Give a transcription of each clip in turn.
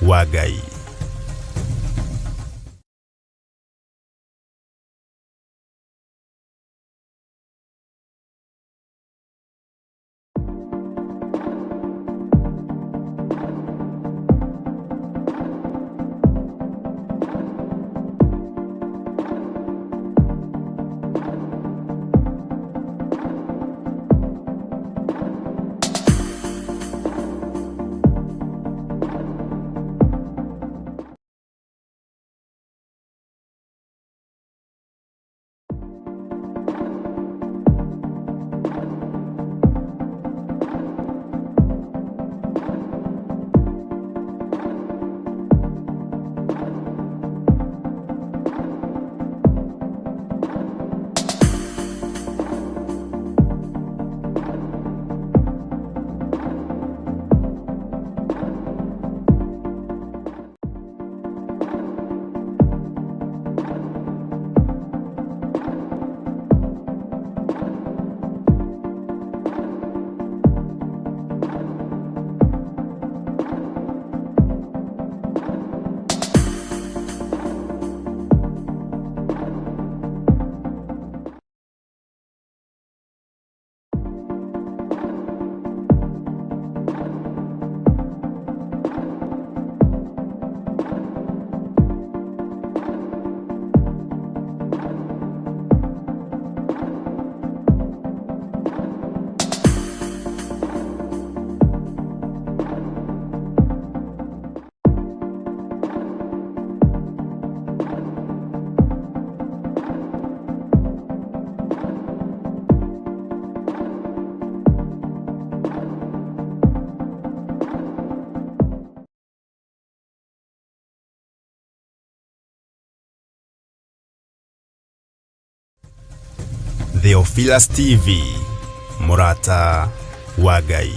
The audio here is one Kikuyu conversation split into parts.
wa Ngai. Theophilus TV, Mũrata wa Ngai.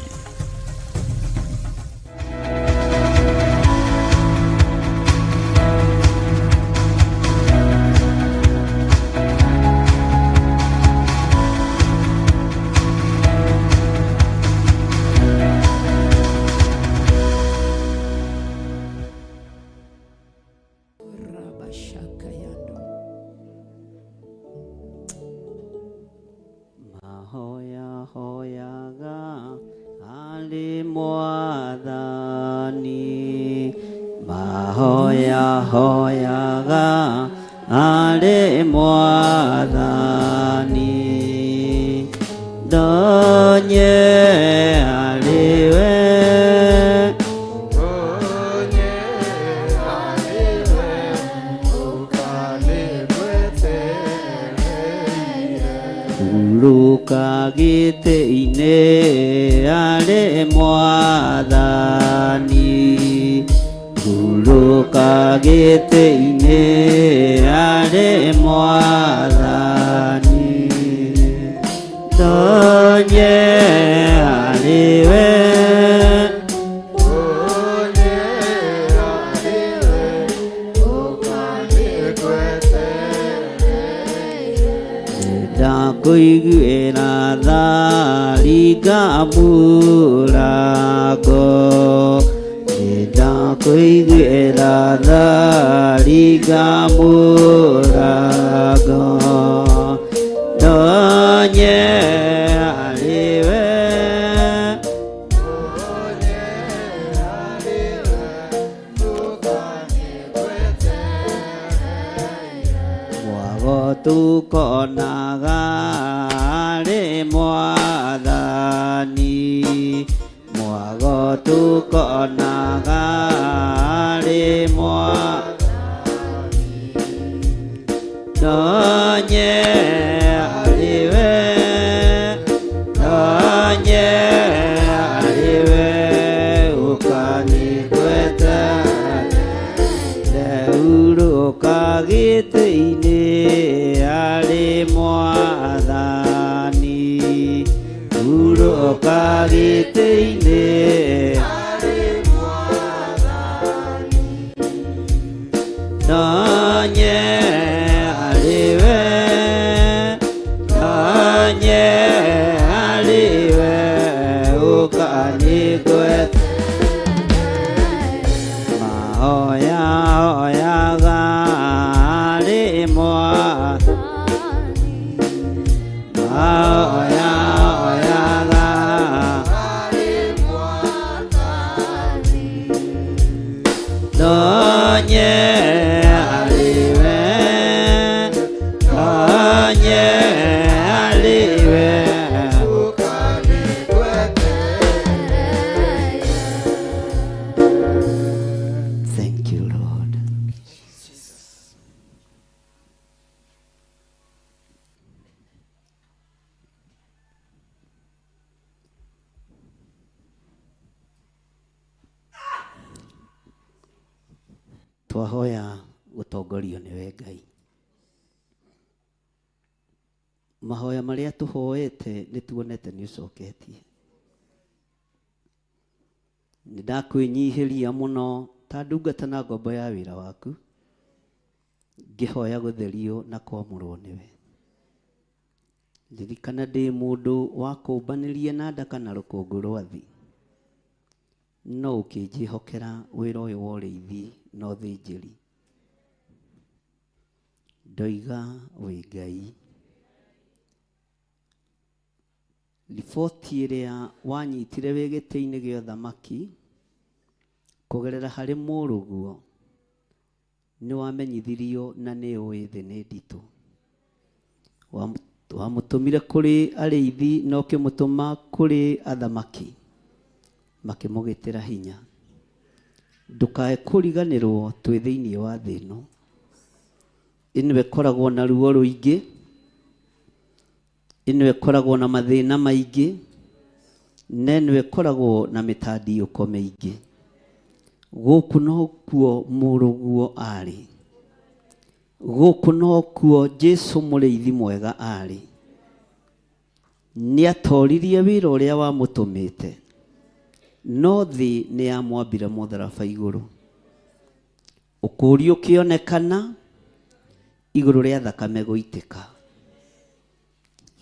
Rabashakayando. Mahoya hoyaga arĩ Mwathani, mahoya hoyaga arĩ Mwathani, ndonye arĩ we. Onye arĩwe ũkanĩgwetereire. Hurũka gĩtĩ-inĩ arĩ Mwathani, hurũka gĩtĩ-inĩ arĩ Mwathani, ndonye arĩ we. Onye arĩwe ũkanĩgwetereire. Ndakũiguĩra tha ringa mũrango, ndakũiguĩra tha ringa mũrango, ndonye arĩ we. Onye arĩwe ũkanĩgwetereire. Mwago tukonaga arĩ Mwathani, mwago tukonaga arĩ Mwathani, ndonye arĩ we, ndonye arĩ we ũkanĩgwetereire. Hurũka gĩtĩ-inĩ arĩ Mwathani, hurũka gĩtĩ-inĩ. Arĩ Mwathani. Ndonye arĩ we, ndonye arĩ we ũkanĩgwetereire. Mahoya hoyaga arĩ Mwathani. Mahoya hoyaga Tonye harĩ we, tonye harĩ we. Thank you, Lord. Twahoya gũtongorio nĩwe Ngai. Mahoya marĩa tũhoete nĩ tuonete nĩ ũcoketie. Nĩ ndakwĩnyihĩria mũno ta ndungata na ngombo ya wĩra waku, ngĩhoya gũtherio na kwamũrwo nĩwe. Ririkana ndĩ mũndũ wa kũmbanĩria na ndaka na rũkũngũ rwa thĩ, no ũkĩnjĩhokera wĩra ũyũ wa ũrĩithi na ũthĩnjĩri. Ndoiga wĩ Ngai. Riboti ĩrĩa wanyitire wĩ gĩtĩ-inĩ gĩa ũthamaki kũgerera harĩ mũrũguo nĩ wamenyithirio na nĩ ũĩ thĩ nĩ nditũ. Wamũtũmire kũrĩ arĩithi na ũkĩmũtũma kũrĩ athamaki makĩmũgĩtĩra hinya. Ndũkae kũriganĩrwo twĩ thĩinĩ wa thĩ ĩno. Ĩno ĩkoragwo na ruo rũingĩ, ĩno ĩkoragwo na mathĩna maingĩ, na ĩno ĩkoragwo na mĩtandiũko mĩingĩ. Gũkũ nokuo mũrũguo arĩ, gũkũ nokuo Jesu mũrĩithi mwega arĩ. Nĩ atoririe wĩra ũrĩa wamũtũmĩte, no thĩ nĩ yamwambire mũtharaba igũrũ. Ũkũũri ũkĩonekana igũrũ rĩa thakame gũitĩka.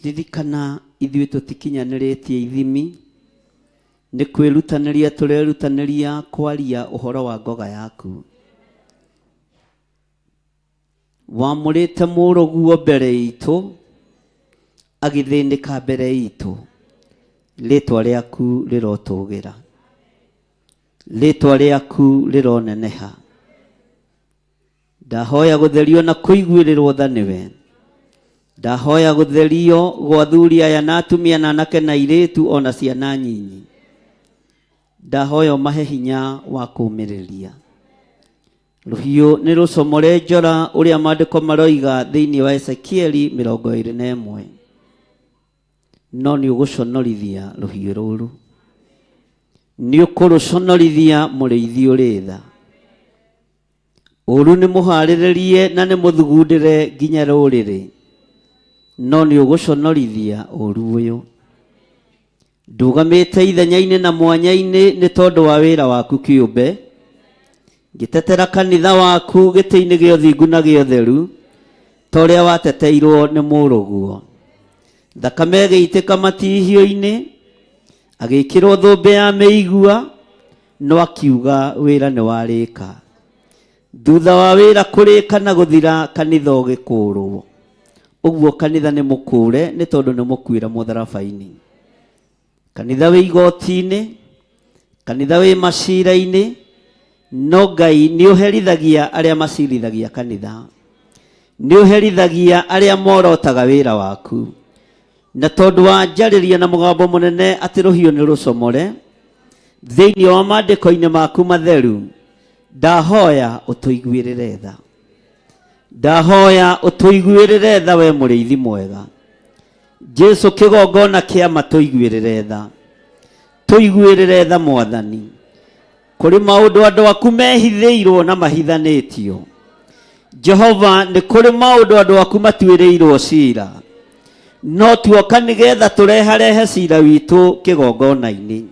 Ririkana ithuĩ tũtikinyanĩrĩtie ithimi, nĩ kwĩrutanĩria tũrerutanĩria kwaria ũhoro wa ngoga yaku. Wamũrĩte mũrũguo mbere itũ, agĩthĩnĩka mbere itũ. Rĩtwa rĩaku rĩrotũgĩra, rĩtwa rĩaku rĩroneneha. Ndahoya gũtherio na kũiguĩrĩrwo tha nĩwe. Ndahoya gũtherio gwa athuri aya na atumia na anake na airĩtu ona ciana nyinyi. Ndahoya ũmahe hinya wa kũũmĩrĩria. Rũhiũ nĩ rũcomore njora ũrĩa maandĩko maroiga thĩinĩ wa Ezekieli 21. No nĩ ũgũconorithia rũhiũ rũrũ, nĩ ũkũrũconorithia mũrĩithi ũrĩ tha. Ũru nĩ mũharĩrĩrie na nĩ mũthugundĩre nginya rũrĩrĩ, no nĩ ũgũconorithia ũru ũyũ. Ndũgamĩte ithenya-inĩ na mwanya-inĩ nĩ tondũ wa wĩra waku kĩũmbe, ngĩtetera kanitha waku gĩtĩ-inĩ gĩa ũthingu na gĩa ũtheru, ta ũrĩa wateteirwo nĩ mũrũguo. Thakame ĩgĩitĩka matihio-inĩ, agĩkĩrwo thũmbĩ ya mĩigua, no akiuga wĩra nĩ warĩka. Thutha wa wĩra kũrĩka na gũthira, kanitha ũgĩkũrwo. Ũguo kanitha nĩ mũkũre nĩ tondũ nĩ mũkuĩra mũtharaba-inĩ. Kanitha wĩ igoti-inĩ, kanitha wĩ macira-inĩ, no Ngai nĩ ũherithagia arĩa macirithagia kanitha. Nĩ ũherithagia arĩa morotaga wĩra waku. Na tondũ wa njarĩria na mũgambo mũnene atĩ rũhiũ nĩ rũcomore, thĩinĩ wa maandĩko-inĩ maku matheru, ndahoya ũtũiguĩrĩre tha. Ndahoya ũtũiguĩrĩre tha we mũrĩithi mwega. Jesu kĩgongona kĩama tũiguĩrĩre tha. Tũiguĩrĩre tha Mwathani. Kũrĩ maũndũ andũ aku mehithĩirwo na mahithanĩtio. Jehova, nĩ kũrĩ maũndũ andũ aku matuĩrĩirwo cira, no tuoka nĩgetha tũreharehe cira witũ kĩgongona-inĩ,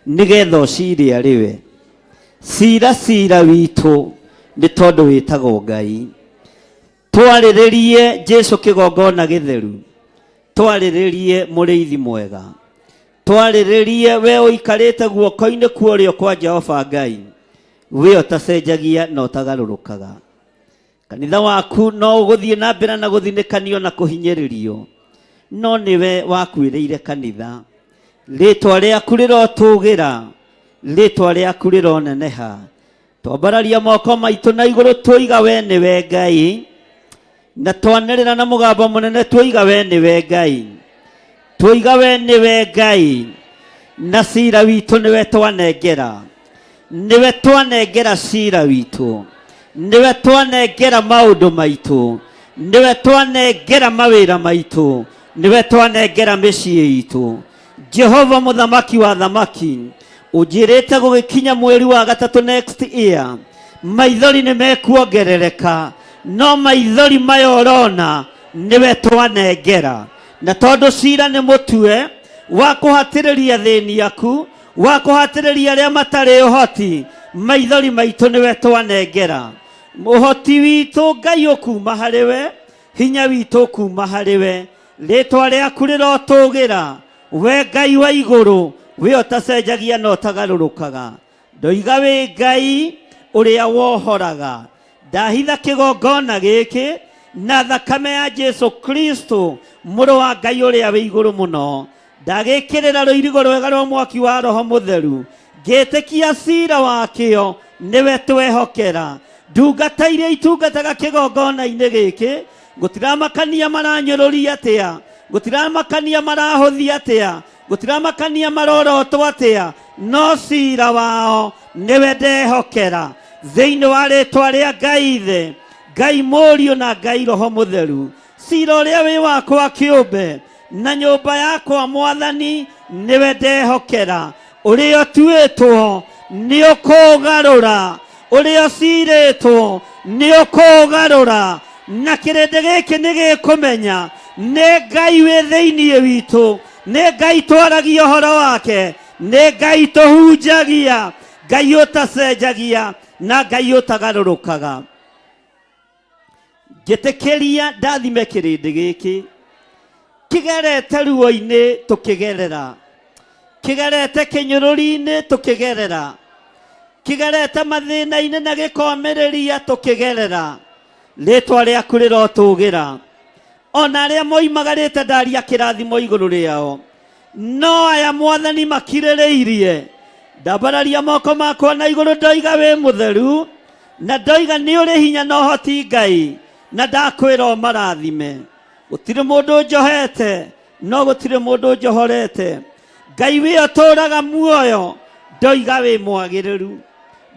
nĩgetha ũcire arĩ we. Cira cira witũ nĩ tondũ wĩtagwo Ngai. Twarĩrĩrie Jesu kĩgongona gĩtheru, twarĩrĩrie mũrĩithi mwega, twarĩrĩrie we ũikarĩte guoko-inĩ kwa ũrĩo kwa Jehova Ngai. We ũtacenjagia na ũtagarũrũkaga. Kanitha waku no ũgũthiĩ na mbere na gũthinĩkanio na kũhinyĩrĩrio, no nĩwe wakuĩrĩire kanitha. Rĩtwa rĩaku rĩrotũgĩra, rĩtwa rĩaku rĩroneneha. Twambararia moko maitũ na igũrũ twoiga we nĩwe Ngai, na twanĩrĩra na mũgambo mũnene twoiga we nĩwe Ngai, twoiga we nĩwe Ngai, na cira witũ nĩwe twanengera, nĩwe twanengera cira witũ, nĩwe twanengera maũndũ maitũ, nĩwe twanengera mawĩra maitũ, nĩwe twanengera mĩciĩ itũ. Jehova mũthamaki wa thamaki, ũnjĩrĩte gũgĩkinya mweri wa gatatũ next year, maithori nĩ mekuongerereka, no maithori maya ũrona nĩwe twanengera. Na tondũ cira nĩ mũtue wa kũhatĩrĩria thĩni aku, wa kũhatĩrĩria arĩa matarĩ ũhoti, maithori maitũ nĩwe twanengera. Ũhoti witũ Ngai ũkuma harĩ we, hinya witũ ũkuma harĩ we, rĩtwa rĩaku rĩrotũgĩra, we Ngai wa igũrũ, we ũtacenjagia na ũtagarũrũkaga. Ndoiga wĩ Ngai ũrĩa wohoraga. Ndahitha kĩgongona gĩkĩ na thakame ya Jesu Kristo, mũrũ wa Ngai ũrĩa wĩ igũrũ mũno. Ndagĩkĩrĩra rũirigo rwega rwa mwaki wa Roho Mũtheru, ngĩtĩkia cira wakĩo nĩwe twehokera. Ndungata iria itungataga kĩgongona-inĩ gĩkĩ, gũtiramakania maranyũrũria atĩa, gũtiramakania marahũthia atĩa, gũtiramakania marorotwo atĩa, no cira wao nĩwe ndehokera. Thĩinĩ wa rĩtwa rĩa Ngai Ithe, Ngai Mũriũ na Ngai Roho Mũtheru, cira ũrĩa wĩ wakwa kĩũmbe na nyũmba yakwa Mwathani nĩwe ndehokera. Ũrĩa ũtuĩtwo nĩ ũkũgarũra, ũrĩa ũcirĩtwo nĩ ũkũgarũra, na kĩrĩndĩ gĩkĩ nĩ gĩkũmenya nĩ Ngai wĩ thĩinĩ witũ, nĩ Ngai twaragia ũhoro wake, nĩ Ngai tũhunjagia, Ngai ũtacenjagia na Ngai ũtagarũrũkaga. Njĩtĩkĩria ndathime kĩrĩndĩ gĩkĩ kĩgerete ruo-inĩ tũkĩgerera, kĩgerete kĩnyũrũri-inĩ tũkĩgerera, kĩgerete mathĩna-inĩ na gĩkomĩrĩria tũkĩgerera. Rĩtwa rĩaku rĩrotũgĩra. Ona arĩa moimagarĩte ndaria kĩrathimo igũrũ rĩao, no aya Mwathani makirĩrĩirie. Ndambararia moko makwa na igũrũ ndoiga wĩ mũtheru, na ndoiga nĩ ũrĩ hinya na ũhoti Ngai, na ndakwĩra ũmarathime. Gũtirĩ mũndũ njohete, no gũtirĩ mũndũ njohorete. Ngai wĩ ũtũũraga muoyo, ndoiga wĩ mwagĩrĩru,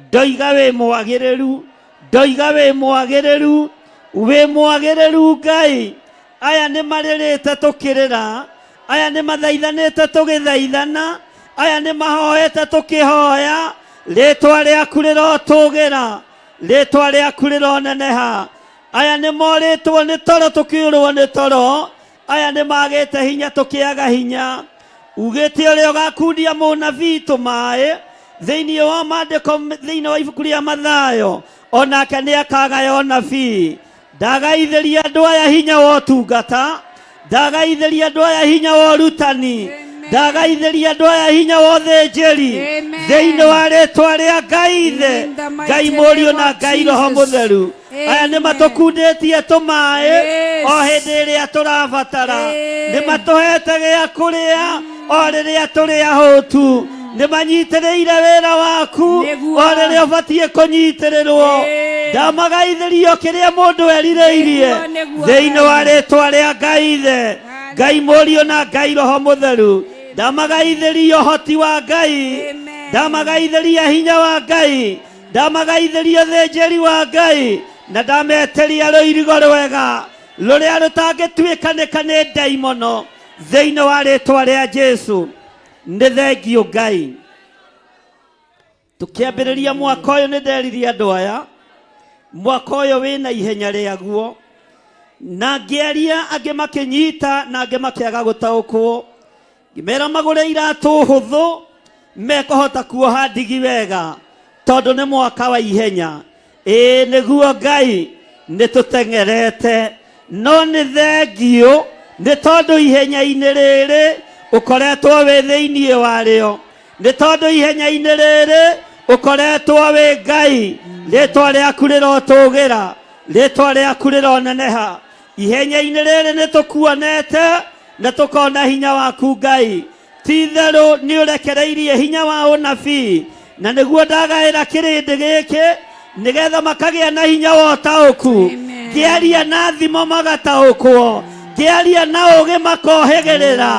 ndoiga wĩ mwagĩrĩru, ndoiga wĩ mwagĩrĩru, wĩ mwagĩrĩru Ngai. Aya nĩ marĩrĩte tũkĩrĩra, aya nĩ mathaithanĩte tũgĩthaithana, aya nĩ mahoete tũkĩhoya. Rĩtwa rĩaku rĩrotũgĩra, rĩtwa rĩaku rĩroneneha. Aya nĩ morĩtwo nĩ toro tũkĩũrwo nĩ toro, aya nĩ magĩte hinya tũkĩaga hinya. Ugĩte ũrĩa ũgakundia mũnabii tũmaĩ thĩinĩ wa maandĩko, thĩinĩ wa ibuku rĩa Mathayo, onake nĩ akagaya ũnabii. Ndagaithĩria andũ aya hinya wa ũtungata, ndagaithĩria andũ aya hinya wa ũrutani, ndagaithĩria andũ aya hinya wa ũthĩnjĩri, thĩinĩ wa rĩtwa rĩa Ngai Ithe, In the mighty Ngai Mũriũ name na of Ngai Roho Jesus. Mũtheru. Aya nĩ Amen. matũkundĩtie tũmaĩ Yes. o hĩndĩ ĩrĩa tũrabatara, Eh. nĩ matũhete gĩa kũrĩa o rĩrĩa tũrĩ ahũtu, nĩ manyitĩrĩire wĩra waku Nĩguo. o rĩrĩa ũbatiĩ kũnyitĩrĩrwo. Eh. Ndamagaithĩrio kĩrĩa mũndũ erirĩirie Nĩguo, nĩguo, thĩinĩ wa Ngai. rĩtwa rĩa Ngai Ithe, Ngai Mũriũ na Ngai Roho Mũtheru. Ndamagaithĩria ũhoti wa Ngai, Amen. ndamagaithĩria hinya wa Ngai, ndamagaithĩria ũthĩnjĩri wa Ngai, na ndametĩria rũirigo rwega rũrĩa rũtangĩtuĩkanĩka nĩ ndaimono thĩinĩ wa rĩtwa rĩa Jesu. Nĩ thengiũ Ngai. Tũkĩambĩrĩria mwaka ũyũ nĩ nderirie andũ aya mwaka ũyũ wĩna ihenya rĩaguo, na ngĩaria angĩ makĩnyita na angĩ makĩaga gũtaũkwo. Ngĩmera magũre iratũ hũthũ mekũhota kuoha ndigi wega, tondũ nĩ mwaka wa ihenya. Ĩĩ nĩguo Ngai, nĩ tũteng'erete, no nĩ thengiũ nĩ tondũ ihenya-inĩ rĩrĩ ũkoretwo wĩ thĩinĩ warĩo, nĩ tondũ ihenya-inĩ rĩrĩ Ũkoretwo wĩ Ngai, rĩtwa rĩaku rĩrotũgĩra, rĩtwa rĩaku rĩroneneha. Ihenya-inĩ rĩrĩ nĩ tũkuonete na tũkona hinya waku Ngai. Ti itherũ nĩ ũrekereirie hinya wa ũnabii, na nĩguo ndagaĩra kĩrĩndĩ gĩkĩ nĩgetha makagĩa na hinya wa ũtaũku. Amen. Ngĩaria na thimo magataũkwo, ngĩaria na ũũgĩ makohĩgĩrĩra,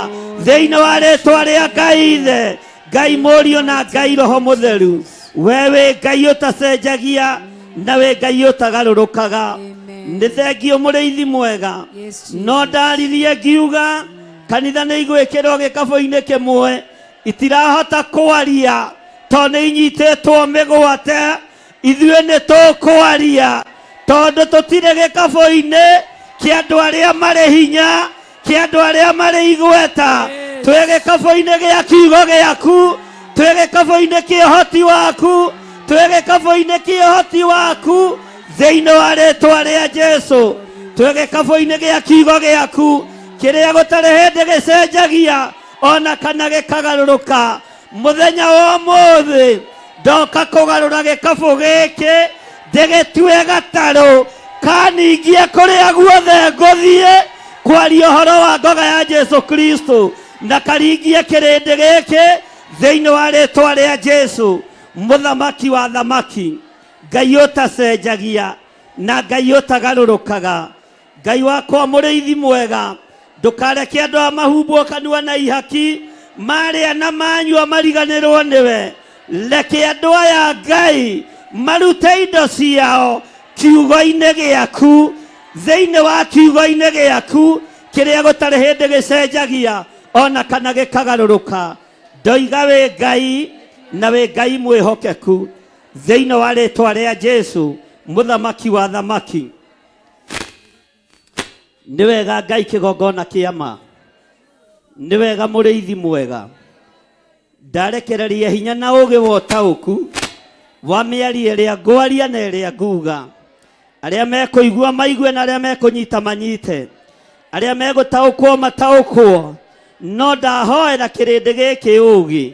thĩinĩ wa rĩtwa rĩa Ngai Ithe, Ngai Mũriũ na Ngai Roho Mũtheru. We wĩ Ngai ũtacenjagia na wĩ Ngai ũtagarũrũkaga. Amen. Nĩ thengio mũrĩithi mwega. Yes, No Jesus. ndaririe ngiuga kanitha nĩ igwĩkĩrwo gĩkabũ-inĩ kĩmwe, itirahota kwaria tondũ nĩ inyitĩtwo mĩgwate. Ithuĩ nĩ tũkwaria tondũ tũtirĩ gĩkabũ-inĩ kĩa andũ arĩa marĩ hinya, kĩa andũ arĩa marĩ igweta. Twĩ gĩkabũ-inĩ gĩa kiugo gĩaku, twĩ gĩkabũ-inĩ kĩa ũhoti waku, twĩ gĩkabũ-inĩ kĩa ũhoti waku, thĩinĩ wa rĩtwa rĩa Jesu. Twĩ gĩkabũ-inĩ gĩa kiugo gĩaku kĩrĩa gũtarĩ hĩndĩ gĩcenjagia ona kana gĩkagarũrũka. Mũthenya wa ũmũthĩ ndoka kũgarũra gĩkabũ gĩkĩ ndĩgĩtue gatarũ kaningie kũrĩa guothe ngũthiĩ kwaria ũhoro wa ngoga ya Jesu Kristo, na karingie kĩrĩndĩ gĩkĩ thĩinĩ wa rĩtwa rĩa Jesu, mũthamaki wa thamaki, Ngai ũtacenjagia na Ngai ũtagarũrũkaga. Ngai wakwa mũrĩithi mwega, ndũkareke andũ aya mahumbwo kanua na ihaki, marĩa na manyua mariganĩrwo nĩwe. Reke andũ aya Ngai marute indo ciao kiugo-inĩ gĩaku, thĩinĩ wa kiugo-inĩ gĩaku kĩrĩa gũtarĩ hĩndĩ gĩcenjagia ona kana gĩkagarũrũka. Ndoiga wĩ Ngai na wĩ Ngai mwĩhokeku, thĩinĩ wa rĩtwa rĩa Jesu mũthamaki wa thamaki. Nĩ wega Ngai kĩgongona kĩa ma, nĩ wega mũrĩithi mwega. Ndarekereria hinya na ũũgĩ wa ũtaũku wa mĩario ĩrĩa ngwaria na ĩrĩa nguga. Arĩa mekũigua maigue na arĩa mekũnyita manyite, arĩa megũtaũkwo mataũkwo. No ndahoera kĩrĩndĩ gĩkĩ ũũgĩ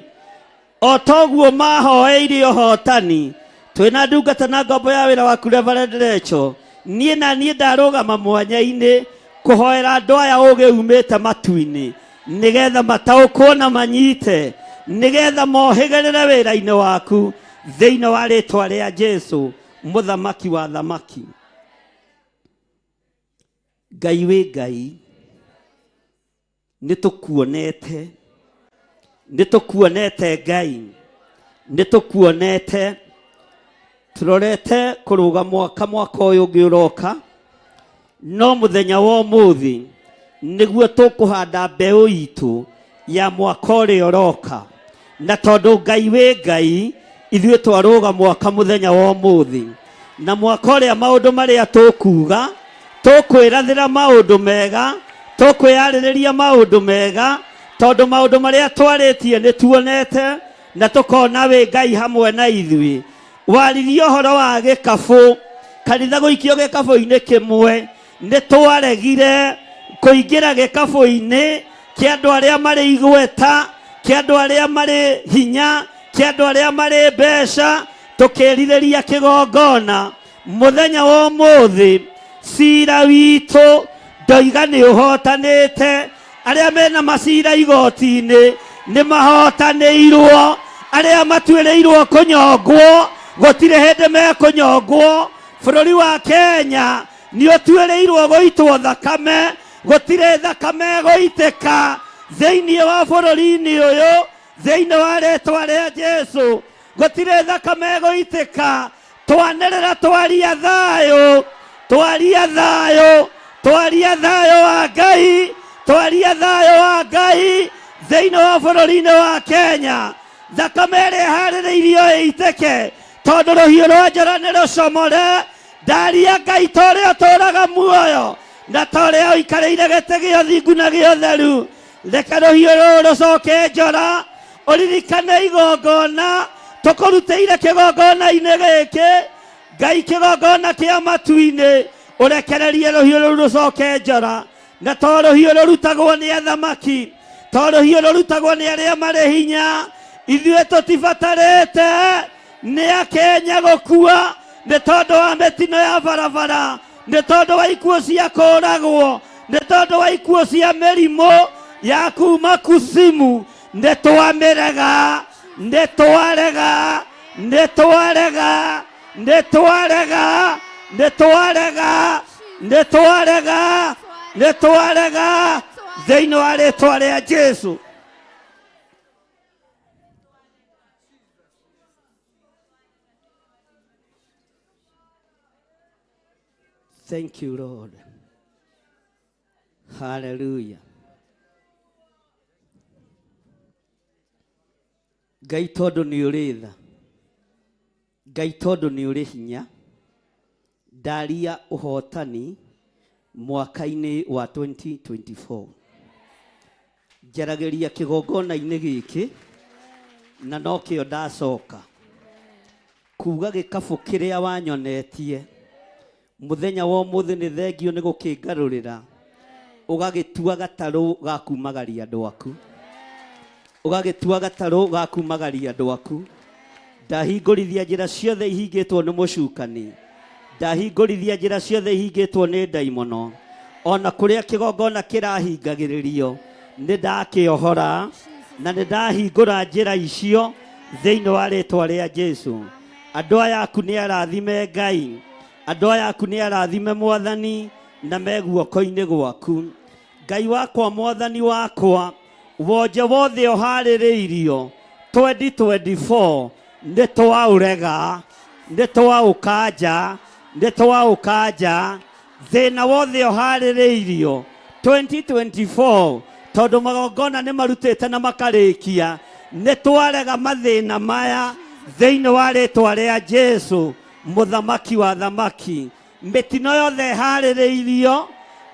o toguo mahoeire ũhotani. Twĩna ndungata na ngombo ya wĩra waku Reverend Rachel, niĩ na niĩ ndarũgama mwanya-inĩ kũhoera andũ aya ũũgĩ umĩte matu-inĩ, nĩgetha mataũkwo na manyite, nĩgetha mohĩgĩrĩre wĩra-inĩ waku, thĩinĩ wa rĩtwa rĩa Jesu mũthamaki wa thamaki. Ngai wĩ Ngai, nĩ tũkuonete, nĩ tũkuonete Ngai, nĩ tũkuonete. Tũrorete kũrũga mwaka, mwaka ũyũ ũngĩ ũroka, no mũthenya wa ũmũthĩ nĩguo tũkũhanda mbeũ itũ ya mwaka ũrĩa ũroka. Na tondũ Ngai wĩ Ngai, ithuĩ twarũga mwaka mũthenya wa ũmũthĩ, na mwaka ũrĩa maũndũ marĩa tũkuga, tũkwĩrathĩra maũndũ mega, tũkwĩyarĩrĩria maũndũ mega, tondũ maũndũ marĩa twarĩtie nĩ tuonete na tũkona wĩ Ngai hamwe na ithuĩ. Waririe ũhoro wa gĩkabũ, kanitha gũikio gĩkabũ-inĩ kĩmwe, nĩ twaregire kũingĩra gĩkabũ-inĩ kĩa andũ arĩa marĩ igweta, kĩa andũ arĩa marĩ hinya, kĩa andũ arĩa marĩ mbeca, tũkĩrirĩria kĩgongona. Mũthenya wa ũmũthĩ cira witũ ndoiga nĩ ũhotanĩte. Arĩa mena macira igoti-inĩ nĩ mahotanĩirwo, arĩa matuĩrĩirwo kũnyongwo gũtirĩ hĩndĩ mekũnyongwo. Bũrũri wa Kenya nĩ ũtuĩrĩirwo gũitwo thakame, gũtirĩ thakame ĩgũitĩka thĩinĩ wa bũrũri-inĩ ũyũ, thĩinĩ wa rĩtwa rĩa Jesu gũtirĩ thakame ĩgũitĩka. Twanĩrĩra twaria thayũ, twaria thayũ, twaria thayũ wa Ngai, twaria thayũ wa Ngai thĩinĩ wa bũrũri-inĩ wa Kenya. Thakame ĩrĩa ĩharĩrĩirio ĩitĩke, tondũ rũhiũ rwa njora nĩ rũcomore. Ndaria Ngai ta ũrĩa ũtũũraga muoyo na ta ũrĩa ũikarĩire gĩtĩ gĩa ũthingu na gĩa ũtheru, reke rũhiũ rũrũ rũcoke njora, ũririkane igongona tũkũrutĩire kĩgongona-inĩ gĩkĩ. Ngai, kĩgongona kĩa matu-inĩ, ũrekererie rũhiũ rũu rũcoke njora. Na to rũhiũ rũrutagwo nĩ athamaki, to rũhiũ rũrutagwo nĩ arĩa marĩ hinya, ithuĩ tũtibatarĩte. Nĩ Akenya gũkua nĩ tondũ wa mĩtino ya barabara, nĩ tondũ wa ikuũ cia kũũragwo, nĩ tondũ wa ikuũ cia mĩrimũ ya kuma kusimu. Nĩ twamĩrega, nĩ twarega, nĩ twarega, nĩ twarega, nĩ twarega, nĩ twarega, nĩ twarega thĩinĩ wa rĩtwa rĩa Jesu. Thank you, Lord. Hallelujah. Ngai tondũ nĩ ũrĩ tha, Ngai tondũ nĩ ũrĩ hinya, ndaria ũhotani mwaka-inĩ wa 2024. Njaragĩria kĩgongona-inĩ gĩkĩ na nokĩo ndacoka kuga gĩkabũ kĩrĩa wanyonetie mũthenya wa ũmũthĩ nĩ thengio nĩ gũkĩngarũrĩra ũgagĩtua gatarũ ga kumagaria andũ aku, ũgagĩtua gatarũ ga kumagaria andũ aku. Ndahingũrithia njĩra ciothe ihingĩtwo nĩ mũcukani, ndahingũrithia njĩra ciothe ihingĩtwo nĩ ndaimono, ona kũrĩa kĩgongona kĩrahingagĩrĩrio nĩ ndakĩohora na nĩ ndahingũra njĩra icio thĩinĩ wa rĩtwa rĩa Jesu. Andũ aya aku nĩ arathime Ngai, andũ aya aku nĩ arathime Mwathani, na me guoko-inĩ gwaku. Ngai wakwa, Mwathani wakwa, wonje wothe ũharĩrĩirio 2024 nĩ twaũrega, nĩ twaũkanja, nĩ twaũkanja. Thĩna wothe ũharĩrĩirio 2024, tondũ magongona nĩ marutĩte na makarĩkia, nĩ twarega mathĩna maya thĩinĩ wa rĩtwa rĩa Jesu mũthamaki wa thamaki. Mĩtino yothe ĩharĩrĩirio,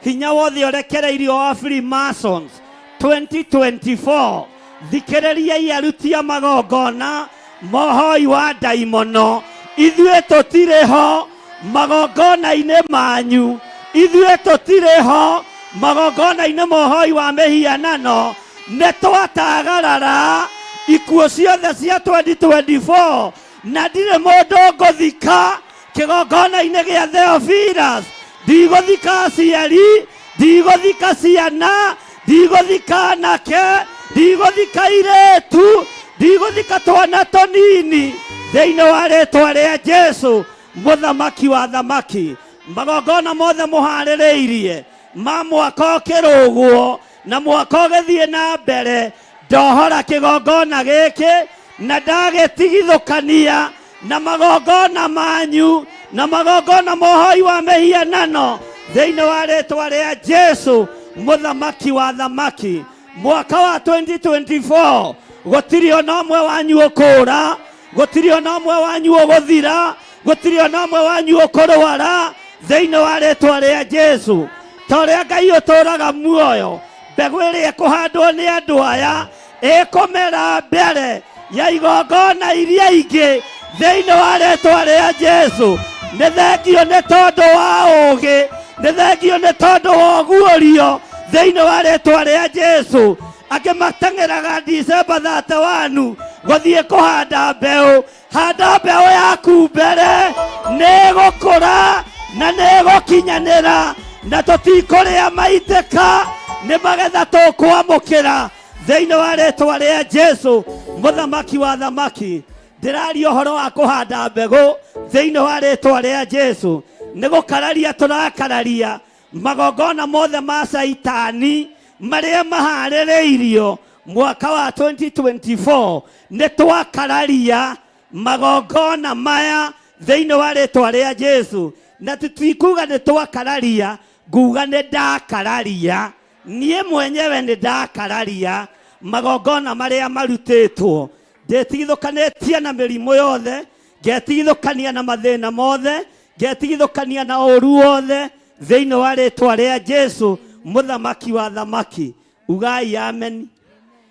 hinya wothe ũrekereirio wa Freemasons 2024, thikĩrĩriai aruti a magongona mohoi wa ndaimono, ithuĩ tũtirĩ ho magongona-inĩ manyu, ithuĩ tũtirĩ ho magongona-inĩ mohoi wa mĩhianano. Nĩ twatagarara ikuũ ciothe cia 2024 na ndirĩ mũndũ ngũthika kĩgongona-inĩ gĩa Theophilus. Ndigũthika aciari, ndigũthika ciana, ndigũthika anake, ndigũthika airĩtu, ndigũthika twana tũnini thĩinĩ wa rĩtwa rĩa Jesu mũthamaki wa thamaki. Magongona mothe mũharĩrĩirie ma mwaka ũkĩrũgwo na mwaka ũgĩthiĩ na mbere, ndohora kĩgongona gĩkĩ na ndagĩtigithũkania na magongona manyu na magongona mohoi wa mĩhianano thĩinĩ wa rĩtwa rĩa Jesu mũthamaki wa thamaki. Mwaka wa 2024 gũtirĩ ona ũmwe wanyu ũkũra, gũtirĩ ona ũmwe wanyu ũgũthira, gũtirĩ ona ũmwe wanyu ũkũrwara thĩinĩ wa rĩtwa rĩa Jesu. Ta ũrĩa Ngai ũtũraga muoyo, mbegũ ĩrĩa ĩkũhandwo nĩ andũ aya ĩkũmera mbere ya igongona iria ingĩ thĩinĩ wa rĩtwa rĩa Jesu. Nĩ thengio nĩ tondũ wa ũũgĩ, nĩ thengio nĩ tondũ wa ũguũrio thĩinĩ wa rĩtwa rĩa Jesu. Angĩ mateng'eraga December 31 gũthiĩ kũhanda mbeũ. Handa mbeũ yaku mbere, nĩ ĩgũkũra na nĩ ĩgũkinyanĩra, na tũtikũrĩa maitĩka, nĩ magetha tũkwamũkĩra thĩinĩ wa rĩtwa rĩa Jesu mũthamaki wa thamaki. Ndĩraria ũhoro wa kũhanda mbegũ thĩinĩ wa rĩtwa rĩa Jesu. Nĩ gũkararia tũrakararia magongona mothe ma Caitani marĩa maharĩrĩirio mwaka wa 2024. Nĩ twakararia magongona maya thĩinĩ wa rĩtwa rĩa Jesu, na tũtikuga nĩ twakararia, nguga nĩ ndakararia niĩ mwenyewe, nĩ ndakararia magongona marĩa marutĩtwo. Ndĩtigithũkanĩtie na mĩrimũ yothe, ngetigithũkania na mathĩna mothe, ngetigithũkania na ũru wothe thĩinĩ wa rĩtwa rĩa Jesu mũthamaki wa thamaki. Ugai ameni.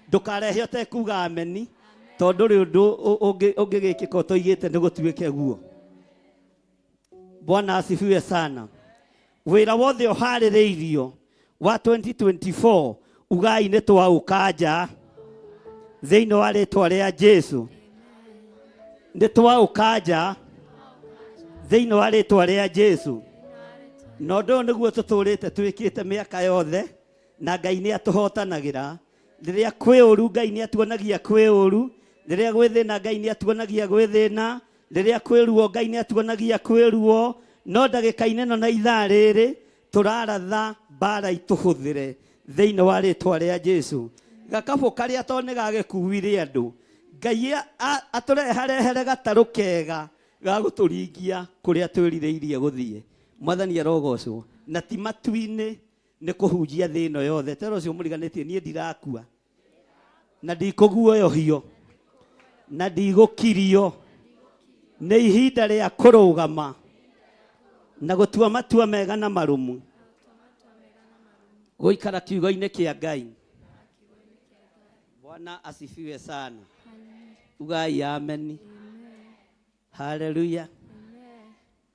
Ndũkarehe ũtekuga ameni, tondũ rĩ ũndũ ũngĩgĩkĩka ũtoigĩte nĩ gũtuĩke guo. Bwana asifiwe sana. Wĩra wothe ũharĩrĩirio wa 2024, ugai nĩ twaũkanja thĩinĩ wa rĩtwa rĩa Jesu. Nĩ twaũkanja thĩinĩ wa rĩtwa rĩa Jesu. Na ũndũ ũyũ nĩguo tũtũrĩte twĩkĩte mĩaka yothe, na Ngai nĩ atũhotanagĩra. Rĩrĩa kwĩ ũru Ngai nĩ atuonagia kwĩ ũru, rĩrĩa gwĩ thĩna Ngai nĩ atuonagia gwĩ thĩna, rĩrĩa kwĩ ruo Ngai nĩ atuonagia kwĩ ruo. No ndagĩka-inĩ ĩno na ithaa rĩrĩ tũraratha mbara itũhũthĩre thĩinĩ wa rĩtwa rĩa Jesu. Gakabũ karĩa to nĩ gagĩkuire andũ, Ngai atũreharehere gatarũ kega ga gũtũringia kũrĩa twĩrirĩirie gũthiĩ. Mwathani arogocwo. Na ti matu-inĩ, nĩ kũhunjia thĩ ĩno yothe. Tera ũcio mũriganĩtie, niĩ ndirakua na ndikũguoyohio na ndigũkirio. Nĩ ihinda rĩa kũrũgama na gũtua matua mega na marũmu, gũikara kiugo-inĩ kĩa Ngai. Bwana asifiwe sana. Ugai ameni. Haleluya,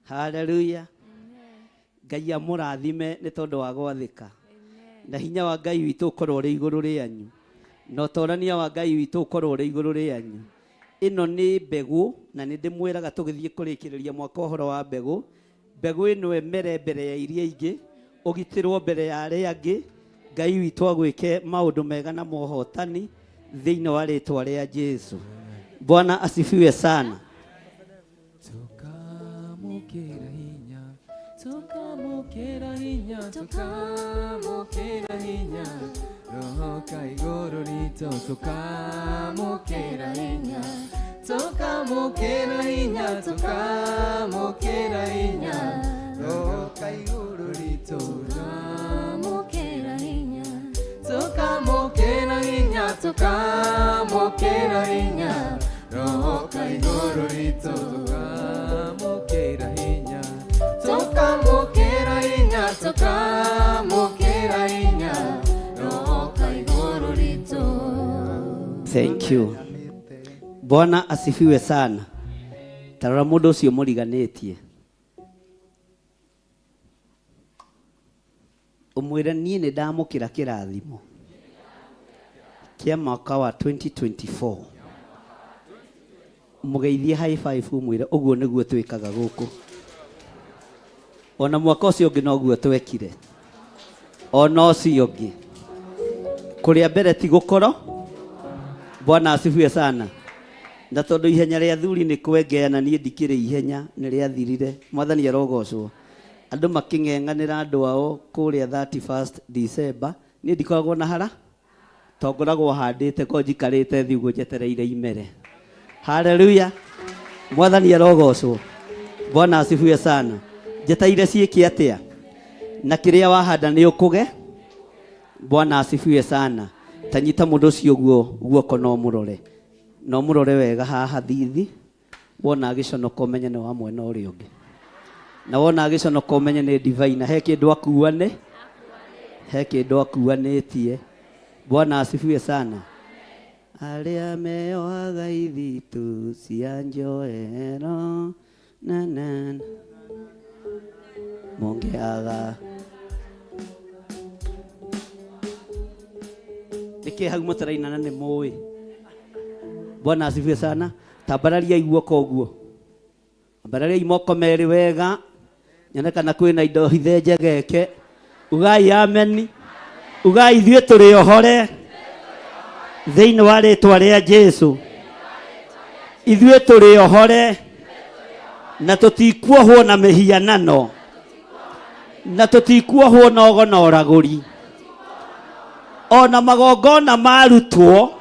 haleluya. Ngai amũrathime nĩ tondũ wa gwathĩka, na hinya wa Ngai witũ ũkorwo ũrĩ igũrũ rĩanyu, na ũtorania wa Ngai witũ ũkorwo ũrĩ igũrũ rĩanyu. Ĩno nĩ mbegũ, na nĩ ndĩmwĩraga tũgĩthiĩ kũrĩkĩrĩria mwaka ũhoro wa mbegũ. Mbegũ ĩno ĩmere mbere ya iria ingĩ, ũgitĩrwo mbere ya arĩa angĩ. Ngai witũ agwĩke maũndũ mega na mohotani thĩinĩ wa rĩtwa rĩa Jesu. Bwana asifiwe sana. Tukamukira hinya, tukamukira hinya, tukamukira hinya, Roho ka igũrũ ritũ. Tukamukira hinya, tukamukira hinya, tukamukira hinya, Roho ka igũrũ ritũ. Tukamukira hinya, Tukamukira hinya, tukamukira hinya, Roho ka igũrũ ritũ. Tukamukira hinya, tukamukira hinya, tukamukira hinya, Roho ka igũrũ ritũ. Thank you. Bwana asifiwe sana. Tarora mũndũ ũcio mũriganĩtie, ũmwĩre niĩ nĩ ndamũkĩra kĩrathimo kĩa mwaka wa 2024. Mũgeithie high five, ũmwĩre ũguo nĩguo twĩkaga gũkũ. Ona mwaka ũcio ũngĩ noguo twekire, ona ũcio ũngĩ. Kũrĩa mbere ti gũkoro. Bwana asifiwe sana. Na tondũ ihenya rĩa thuri nĩ kwengeana, niĩ ndikĩrĩ ihenya nĩ rĩathirire. Mwathani arogocwo. Andũ makĩng'eng'anĩra andũ ao kũrĩa 31st December, niĩ ndikoragwo na hara to ngoragwo handĩte ko njikarĩte thĩ ũguo njetereire imere. Haleluya. Mwathani arogocwo. Bwana asifiwe sana. Njetereire ciĩke atĩa? Na kĩrĩa wahanda nĩ ũkũge. Bwana asifiwe sana. Tanyita mũndũ ũcio ũguo guoko, no mũrore, no mũrore wega haha thithi. Wona agĩconoka, ũmenye nĩ wa mwena ũrĩa ũngĩ, na wona agĩconoka, ũmenye nĩ ndivai na he kĩndũ akuane, he kĩndũ akuanĩtie. Bwana asifiwe sana. Arĩa meyohaga ithitũ cia njohero na na na mũngĩaga nĩkĩ hau mũtarainana nĩ mũĩ. Bwana asifiwe sana. Tambarariai guoko ũguo, ambarariai moko merĩ wega, nyone kana kwĩna indo hithe njegeke. Ugai ameni. Ugai ithuĩ tũrĩ ohore thĩinĩ wa rĩtwa rĩa Jesu. Ithuĩ tũrĩ ohore na tũtikuohwo na mĩhianano, na tũtikuohwo na ogo na ũragũri, ona magongona marutwo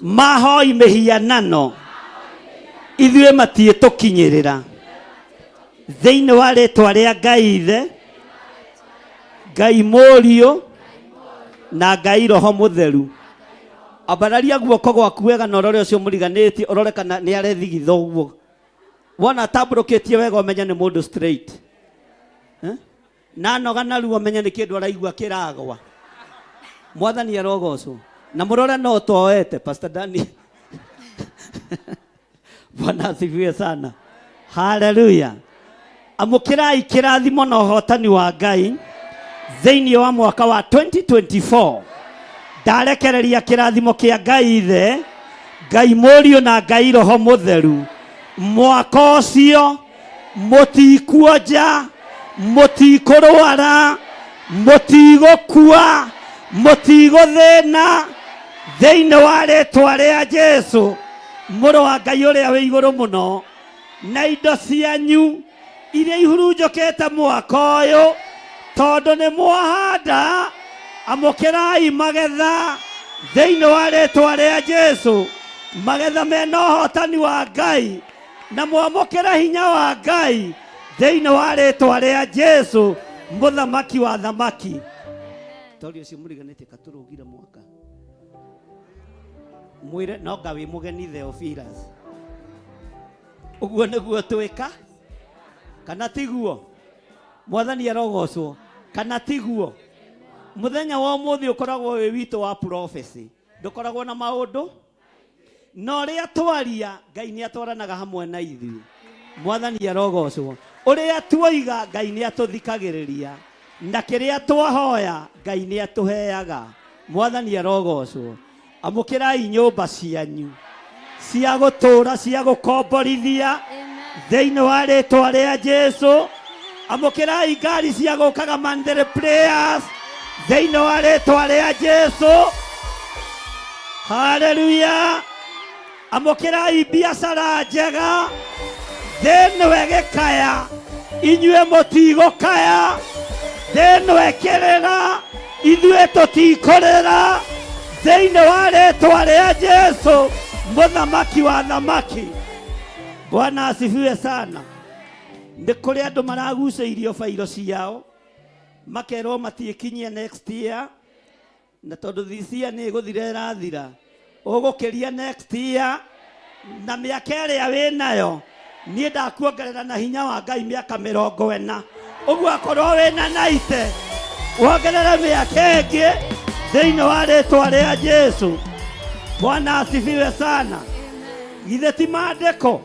mahoi mĩhianano, ithuĩ matiĩtũkinyĩrĩra thĩinĩ wa rĩtwa rĩa Ngai Ithe, Ngai Mũriũ na Ngai Roho Mũtheru. Ambararia guoko gwaku wega na ũrore ũcio mũriganĩtie, ũrore kana nĩ arethigitha ũguo. Wona atambũrũkĩtie wega, ũmenye nĩ mũndũ straight. Eh? Na noga narua, ũmenye nĩ kĩndũ araigua kĩragwa. Mwathani arogocwo. Na mũrore no toete Pastor Dani. Bwana asifiwe sana. Haleluya. Amũkĩrai kĩrathimo na ũhotani wa Ngai thĩinĩ wa mwaka wa 2024. Ndarekereria kĩrathimo kĩa Ngai Ithe, Ngai Mũriũ na Ngai Roho Mũtheru, mwaka ũcio mũtikuonja, mũtikũrwara, mũtigũkua, mũtigũthĩna, thĩinĩ wa rĩtwa rĩa Jesu mũrũ wa Ngai ũrĩa wĩ igũrũ mũno. Na indo cianyu iria ihurunjũkĩte mwaka ũyũ, tondũ nĩ mwahanda, amũkĩrai magetha thĩinĩ wa rĩtwa rĩa Jesu, magetha mena ũhotani wa Ngai, na mwamũkĩre hinya wa Ngai thĩinĩ wa rĩtwa rĩa Jesu mũthamaki wa thamaki. Tori ũcio mũriganĩtie katũrũgire mwaka mwĩre no nga wĩ mũgeni Theophilus. Ũguo nĩguo twĩka kana tiguo? Mwathani arogocwo. Kana tiguo? Mũthenya wa ũmũthĩ ũkoragwo wĩ witũ wa prophecy, ndũkoragwo na maũndũ na ũrĩa twaria. Ngai nĩ atwaranaga hamwe na ithuĩ. Mwathani arogocwo. Ũrĩa tuoiga, Ngai nĩ atũthikagĩrĩria, na kĩrĩa twahoya, Ngai nĩ atũheaga. Mwathani arogocwo. Amũkĩrai nyũmba cianyu cia gũtũũra, cia gũkomborithia thĩinĩ wa rĩtwa rĩa Jesu. Amũkĩrai ngari cia gũkaga monthly prayers thĩinĩ wa rĩtwa rĩa Jesu. Haleluya. Amũkĩrai biacara njega. Thĩ ĩno ĩgĩkaya, inyuĩ mũtigũkaya. Thĩ ĩno ĩkĩrĩra, ithuĩ tũtikũrĩra, thĩinĩ wa rĩtwa rĩa Jesu mũthamaki wa thamaki. Bwana asifiwe sana. Nĩ kũrĩ andũ maragucĩirio bairo ciao, makerwo matiĩkinyie next year, na tondũ this year nĩ ĩgũthira ĩrathira, ũgũkĩria next year na mĩaka ĩrĩa wĩ nayo. Niĩ ndakuongerera na hinya wa Ngai mĩaka 40 ũguo, akorwo wĩna 90, wongerere mĩaka ĩngĩ thĩinĩ wa rĩtwa rĩa Jesu. Bwana asifiwe sana. Githĩ ti maandĩko?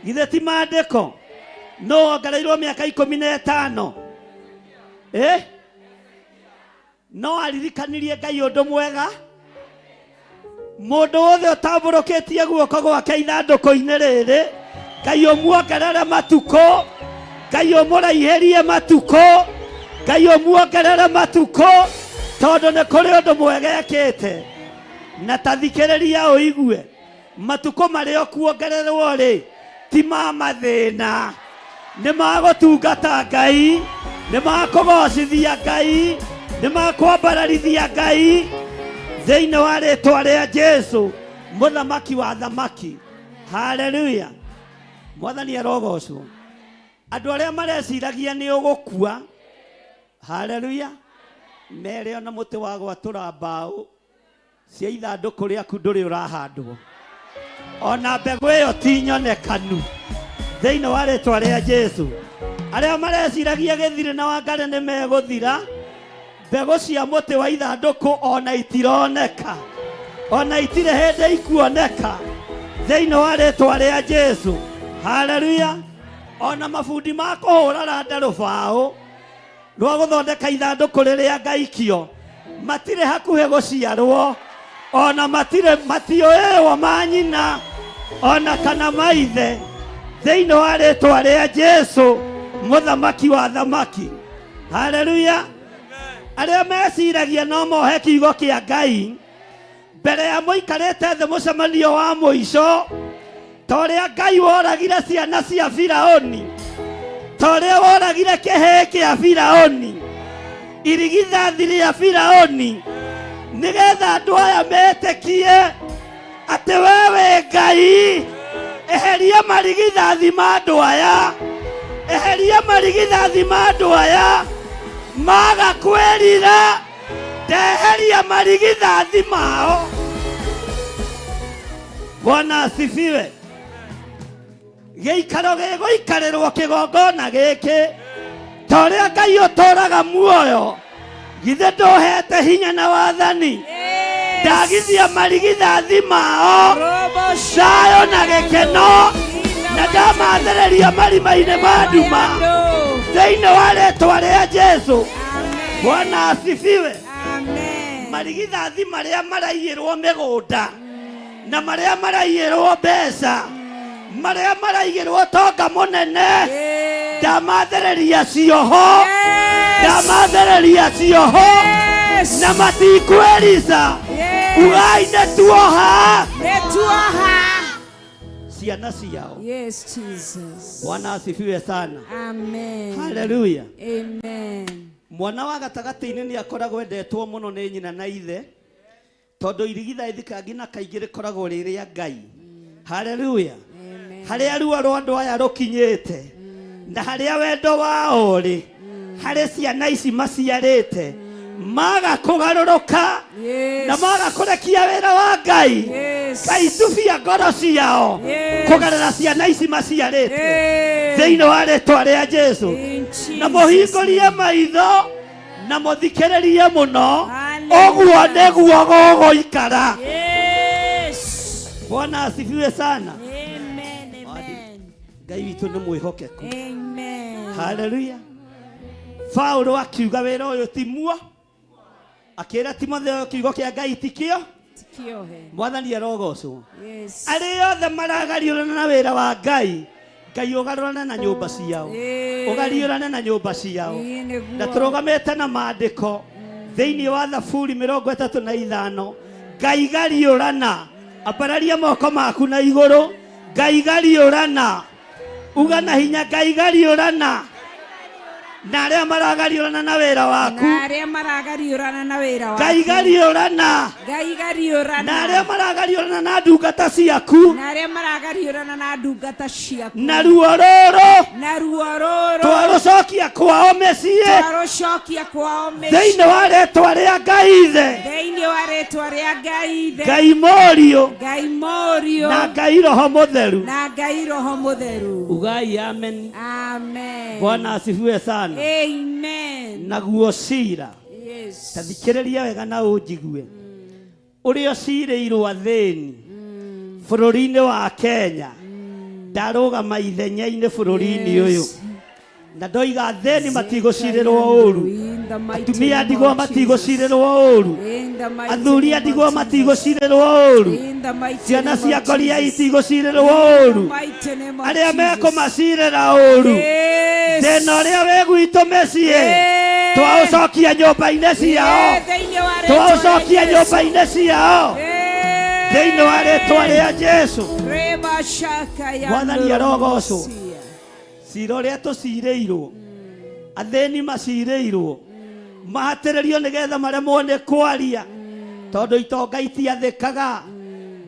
Githĩ ti maandĩko? No wongereirwo mĩaka 15. Eh? No aririkanirie Ngai ũndũ mwega. Mũndũ wothe ũtambũrũkĩtie guoko gwake ithandũkũ-inĩ rĩrĩ, Ngai ũmuongerere matukũ, Ngai ũmũraihĩrie matukũ, Ngai ũmuongerere matukũ, tondũ nĩ kũrĩ ũndũ mwega ekĩte. Na ta thikĩrĩria ũigue, matukũ marĩa ũkuongererwo rĩ, ti ma mathĩna, nĩ ma gũtungata Ngai, nĩ ma kũgocithia Ngai, nĩ ma kwambararithia Ngai thĩinĩ wa rĩtwa rĩa Jesu mũthamaki wa thamaki. Haleluya. Mwathani arogocwo. Andũ arĩa mareciragia nĩ ũgũkua, haleluya, mere ona mũtĩ wa gwatũra mbaũ cia ithandũkũ rĩaku ndũrĩ ũrahandwo, ona mbegũ ĩyo ti nyonekanu thĩinĩ wa rĩtwa rĩa Jesu. Arĩa mareciragia gĩthirĩ na Wangarĩ nĩ megũthira, mbegũ cia mũtĩ wa ithandũkũ ona itironeka, ona itirĩ hĩndĩ ikuoneka thĩinĩ wa rĩtwa rĩa Jesu. Haleluya. Ona mabundi ma kũhũra randa rũbaũ rwa gũthondeka ithandũkũ rĩrĩa ngaikio matirĩ hakuhĩ gũciarwo, ona matirĩ matiũĩwo manyina ona kana maithe, thĩinĩ wa rĩtwa rĩa Jesu mũthamaki wa thamaki. Haleluya. Arĩa meciragia no mohe kiugo kĩa Ngai mbere ya mũikarĩte thĩ mũcemanio wa mũico, ta ũrĩa Ngai woragire ciana cia Firaũni, ta ũrĩa woragire kĩhĩĩ kĩa Firaũni, irigithathi rĩa Firaũni, nĩgetha andũ aya metĩkie atĩ we wĩ Ngai. Eheria marigithathi ma andũ aya, eheria marigithathi ma andũ aya maga kwĩrira. Ndeheria marigithathi mao. Bwana asifiwe. Gĩikaro gĩgũikarĩrwo kĩgongona gĩkĩ, ta ũrĩa Ngai ũtũraga muoyo, githĩ ndũhete hinya na wathani ndagithia marigithathi mao thayũ na gĩkeno, na ndamathĩrĩria marima-inĩ ma nduma thĩinĩ wa rĩtwa rĩa Jesu. Bwana asifiwe. Marigithathi marĩa maraiyĩrwo mĩgũnda. Na marĩa maraiyĩrwo mbeca, marĩa maraigĩrwo tonga mũnene, Yes. ndamathĩrĩria cioho, Yes. ndamathĩrĩria cioho Yes. na matikwĩrica. Yes. Ugai nĩ tuoha Nĩ tuoha. ciana ciao. Yes, Jesus. Bwana asifiwe sana. Amen. Haleluya. Amen. Mwana wa gatagatĩ-inĩ nĩ akoragwo endetwo mũno nĩ nyina na ithe, tondũ irigithathi kangi na kaingĩ rĩkoragwo rĩ rĩa Ngai. Haleluya. Amen. Harĩa ruo rwa andũ aya rũkinyĩte na harĩa wendo wao ũrĩ harĩ ciana ici maciarĩte, maga kũgarũrũka Yes. na maga kũrekia wĩra wa Ngai, Yes. Ngai tubia ngoro ciao Yes. kũgerera ciana ici maciarĩte Yes. thĩinĩ wa rĩtwa rĩa Jesu. In Jesus' Na mũhingũrie name. maitho na mũthikĩrĩrie mũno. Hallelujah. Ũguo nĩguo gũgũikara. Yes. Bwana asifiwe sana. Amen. Amen. Ngai witũ nĩ mwĩhokeku. Amen. Haleluya. Paulo akiuga wĩra ũyũ ti muo, akĩra Timotheo kiugo kĩa Ngai ti kĩo. Tikiohe. Mwathani arogocwo. Yes. Arĩa othe maragariũrana na wĩra wa Ngai, Ngai ũgarũrane na nyũmba ciao, Eh. ũgariũrane na nyũmba ciao. Ĩĩ, nĩguo. Na tũrũgamĩte na maandĩko thĩinĩ wa Thaburi 35. Ngai gariũrana, ambararia moko maku na igũrũ. Ngai gariũrana, uga na hinya, Ngai gariũrana na arĩa maragariũrana na wĩra waku. Na arĩa maragariũrana na wĩra waku. Ngai gariũrana Ngai gariũrana na arĩa maragariũrana na ndungata ciaku. Na arĩa maragariũrana na ndungata ciaku. Na ruo rũrũ Na ruo rũrũ twarũcokia kwao mĩciĩ twarũcokia kwao mĩciĩ thĩinĩ wa rĩtwa rĩa Ngai Ithe, thĩinĩ wa rĩtwa rĩa Ngai Ithe, Ngai Mũriũ Ngai Mũriũ na Ngai Roho Mũtheru. na Ngai Roho Mũtheru. Ugai amen. Amen. Bwana asifiwe sana. Amen. Naguo cira, Yes. ta thikĩrĩria wega na ũnjigue, ũrĩa ũcirĩirwo athĩni bũrũri-inĩ wa Kenya, ndarũgama ithenya-inĩ bũrũri-inĩ ũyũ na ndoiga athĩni matigũcirĩrwo ũru, In the mighty atumia name ndigwa of Jesus. matigũcirĩrwo ũru, In the mighty athuri a name ndigwa of Jesus. matigũcirĩrwo ũru, In the mighty ciana name cia of ngoria Jesus. itigũcirĩrwo ũru, Mighty name of arĩa Jesus. mekũmacirĩra ũru, Yes. thĩna ũrĩa wĩ gwitũ mĩciĩ Yes. twaũcokia nyũmba-inĩ ciao. Yeah, thĩinĩ wa rĩtwa rĩa Twaũcokia Yesu. nyũmba-inĩ ciao Yeah. thĩinĩ wa rĩtwa rĩa Jesu. Reba shaka ya Mwathani arogocwo. Ndurusia. Cira ũrĩa tũcirĩirwo, athĩni macirĩirwo mahatĩrĩrio nĩgetha maremwo nĩ kwaria, tondũ itonga itiathĩkaga.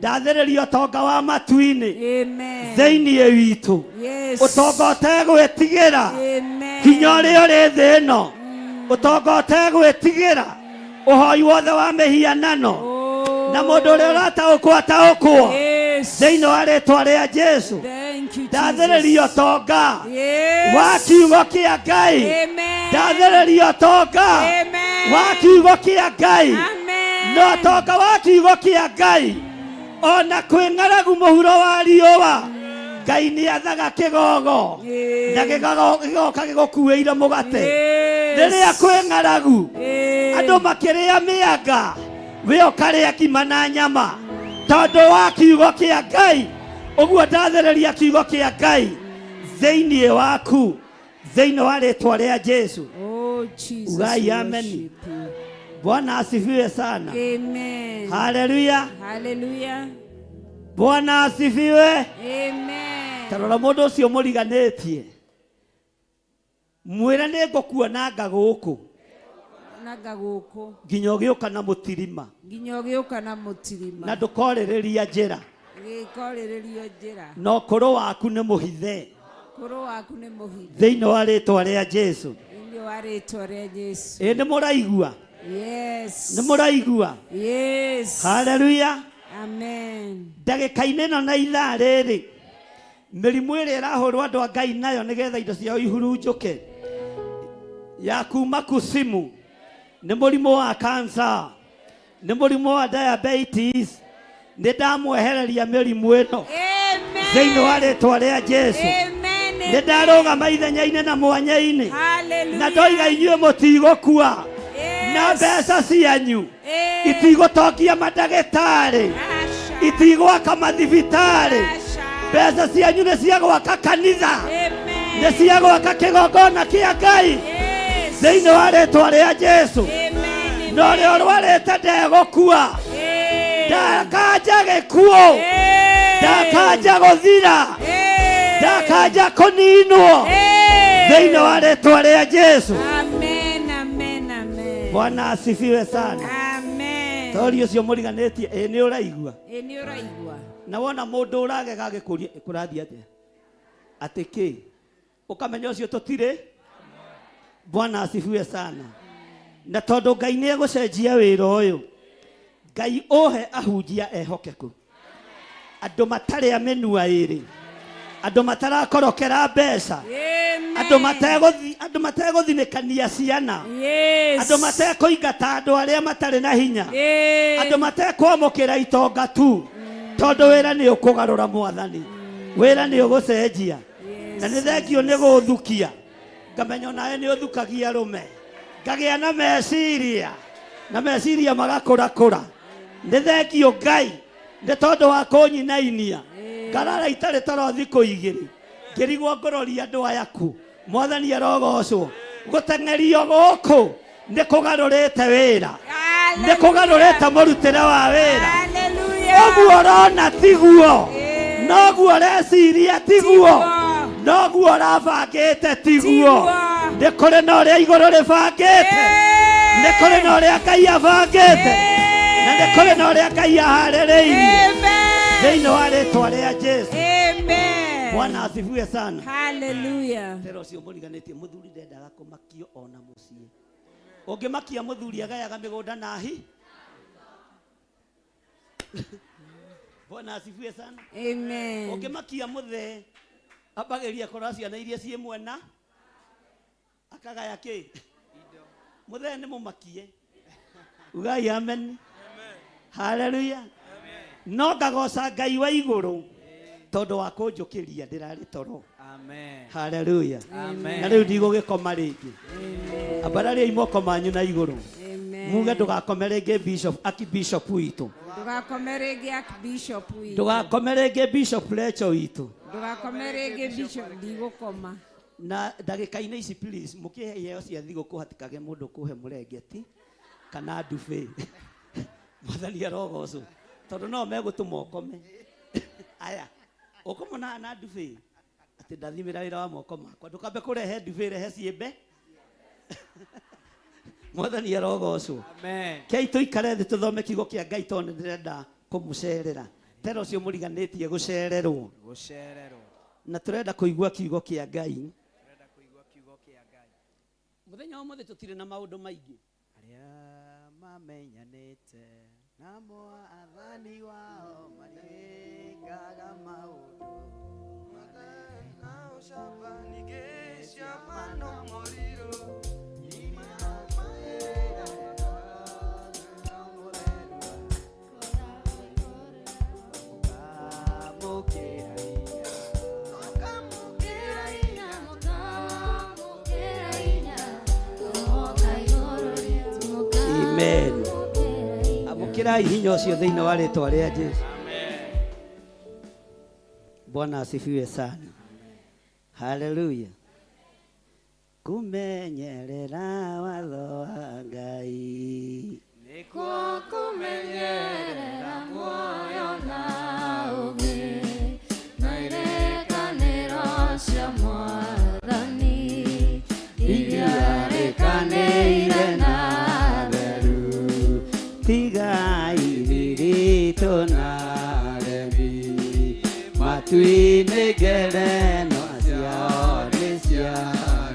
Ndathĩrĩria ũtonga wa matu-inĩ Amen. thĩinĩ witũ, Yes. ũtonga ũtegwĩtigĩra Amen. hinya ũrĩa ũrĩ thĩ ĩno, ũtonga ũtegwĩtigĩra ũhoi wothe wa mĩhianano, Oh. na mũndũ ũrĩa ũrataũkwo ataũkwo Yes. thĩinĩ wa rĩtwa rĩa Jesu. Thank you, Ndathĩrĩria Jesus. ũtonga Yes. wa kiugo kĩa Ngai. Amen. Ndathĩrĩria ũtonga Amen. wa kiugo kĩa Ngai. Amen. Na ũtonga wa kiugo kĩa Ngai, ona kwĩ ng'aragu mũhuro wa riũa, Ngai nĩ athaga kĩgogo Yes. na gĩgogo gĩgoka gĩgũkuĩire mũgate. Yes. Rĩrĩa kwĩ ng'aragu, Yes. andũ makĩrĩa mĩanga, we ũkarĩa kima na nyama tondũ wa kiugo kĩa Ngai. Ũguo ndathĩrĩria kiugo kĩa Ngai thĩinĩ waku thĩinĩ wa rĩtwa rĩa Jesu. Oh, Jesus. Ugai we amen. worship you. Bwana asifiwe sana. Amen. Haleluya. Hallelujah. Bwana asifiwe. Amen. Tarora mũndũ ũcio mũriganĩtie, mwĩre nĩ ngũkuonanga gũkũ Nanga gũkũ nginya ũgĩũka na mũtirima, nginya ũgĩũka na mũtirima, na ndũkorĩrĩria njĩra, gĩkorĩrĩrio njĩra, na ũkũrũ waku nĩ mũhithe kũrũ waku nĩ mũhithe thĩinĩ wa rĩtwa rĩa Jesu. Thĩinĩ wa rĩtwa rĩa Jesu. Ĩ nĩ mũraigua? Yes. Nĩ mũraigua? Yes. Haleluya. Amen. Ndagĩka-inĩ ĩno na ithaa rĩrĩ, mĩrimũ ĩrĩa ĩrahũrwo andũ a Ngai nayo nĩgetha indo ciao ihurunjũke ya kuma kusimu, nĩ mũrimũ wa cancer, nĩ mũrimũ wa diabetes, nĩ ndamwehereria mĩrimũ ĩno Amen. thĩinĩ wa rĩtwa rĩa Jesu. Amen. Nĩ ndarũgama ithenya-inĩ na mwanya-inĩ Hallelujah. na ndoiga inyuĩ mũtigũkua Yes. na mbeca cianyu Yes. itigũtongia mandagĩtarĩ. Asha. Itigwaka mathibitarĩ. Aca. Mbeca cianyu nĩ cia gwaka kanitha. Amen. Nĩ cia gwaka kĩgongona kĩa Ngai. Yes. Thĩinĩ wa rĩtwa rĩa Jesu. Amen. Na ũrĩa ũrwarĩte ndegũkua. Amen. Ndakanja gĩkuũ. Amen. Ndakanja gũthira. Amen. Ndakanja kũninwo. Amen. Thĩinĩ wa rĩtwa rĩa Jesu. Amen, amen, amen. Bwana asifiwe sana. Amen. Tori ũcio mũriganĩtie ĩ nĩ ũraigua. Ĩ nĩ ũraigua. Na wona mũndũ ũragega agĩkũria "Ĩ, kũrathiĩ atĩa? Atĩ kĩ? Ũkamenya ũcio tũtirĩ. Bwana asifiwe sana. Na tondũ Ngai nĩ egũcenjia wĩra ũyũ, Ngai ũhe ahunjia ehokeku, andũ matarĩ a mĩnua ĩrĩ, andũ matarakorokera mbeca, Amen. andũ mategũthinĩkania ciana, Yes. andũ matekũingata andũ arĩa matarĩ na hinya, Amen. andũ matekwamũkĩra itonga tu, tondũ wĩra nĩ ũkũgarũra mwathani, wĩra nĩ ũgũcenjia. Na nĩ thengio nĩ gũthukia, ngamenya onawe nĩ ũthukagia rũme, ngagĩa na meciria, na meciria magakũrakũra. Nĩ thengio Ngai nĩ tondũ wa kũnyinainia, ngarara itarĩ toro thikũ igĩrĩ, ngĩrigwo ngũroria andũ aya ku. Mwathani arogocwo. Gũteng'erio gũkũ nĩ kũgarũrĩte wĩra, nĩ kũgarũrĩte mũrutĩre wa wĩra. Hallelujah. Ũguo ũrona tiguo, noguo ũreciria tiguo, noguo ũrabangĩte tiguo. Tiguo. Nĩ kũrĩ na ũrĩa igũrũ rĩbangĩte, nĩ kũrĩ na ũrĩa Ngai abangĩte, na nĩ kũrĩ na ũrĩa Ngai aharĩrĩirie. Amen. Thĩinĩ wa rĩtwa rĩa Jesu. Amen. Bwana asifiwe sana. Hallelujah. Tera ũcio mũriganĩtie mũthuri ndendaga kũmakio ona mũciĩ. Ũngĩmakia mũthuri agayaga mĩgũnda na hi. Bwana asifiwe sana. Amen. Ũngĩmakia mũthee ambagĩria kũrora ciana iria ciĩ mwena akagaya kĩ. Mũthee nĩ mũmakie. Ugai amen. Hallelujah. No ngagoca Ngai wa igũrũ tondũ wa kũnjũkĩria ndĩrarĩ toro. Amen. Hallelujah. Amen. Na rĩu ndigũgĩkoma rĩngĩ. Ambarariai moko manyu na igũrũ. Amen. Muge ndũgakome rĩngĩ bishop, archbishop witũ. Ndũgakome rĩngĩ Archbishop witũ. Ndũgakome rĩngĩ bishop Rachel witũ. Ndũgakome rĩngĩ Bishop ndigũkoma. Na ndagĩka-inĩ ici please mũkĩhe iheo cia thigũkũ hatikage mũndũ kũhe mũrengeti kana ndubi. Mwathani arogocwo. Tondũ no megũtũma ũkome. Aya, ũkũmona na ndubi atĩ ndathimĩra wĩra wa moko makwa. Ndũkambe kũrehe ndubi, rehe ciĩmbe. Mwathani arogocwo. Amen. Kei tũikare thĩ tũthome kiugo kĩa Ngai tondũ nĩ ndĩrenda kũmũcerera. Tera ũcio mũriganĩtie gũcererwo. Gũcererwo. Na tũrenda kũigua kiugo kĩa Ngai. Tũrenda kũigua kiugo kĩa Ngai. Mũthenya wa ũmũthĩ tũtirĩ na maũndũ maingĩ. Arĩa mamenyanĩte na mwathani wao marĩkaga maũndũ manene. Amen. Amũkĩrai hinya ũcio thĩinĩ wa rĩtwa rĩa Jesu. Bwana asifiwe sana. Haleluya. Kumenyerera watho wa Ngai. Nĩkuo kũmenyerera muoyo na ũũgĩ, na irĩkanĩro cia Mwathani, iria arĩkanĩire na Theru tigai thiritũ na remi matu-inĩ ngerenwa ciao nĩ cia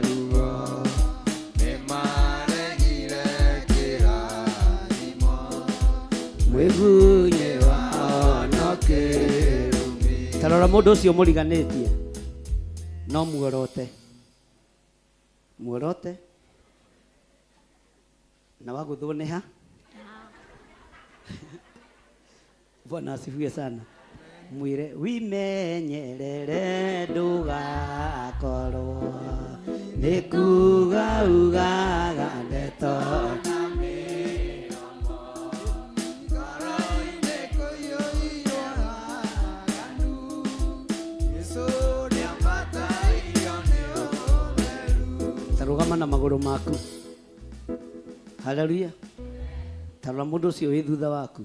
ruo. Nĩmaregire kĩrathimo. Mwĩgunyĩ wao no kĩrumi. Tarora mũndũ ũcio mũriganĩtie no muorote, muorote na wagũthwo nĩ ha. Bwana asifiwe sana. Mwĩre wimenyerere ndũgakorwo nĩ kuga ugaga ndeto. Rũgama na magũrũ maku. Haleluya. Tarora mũndũ ũcio wĩ thutha waku.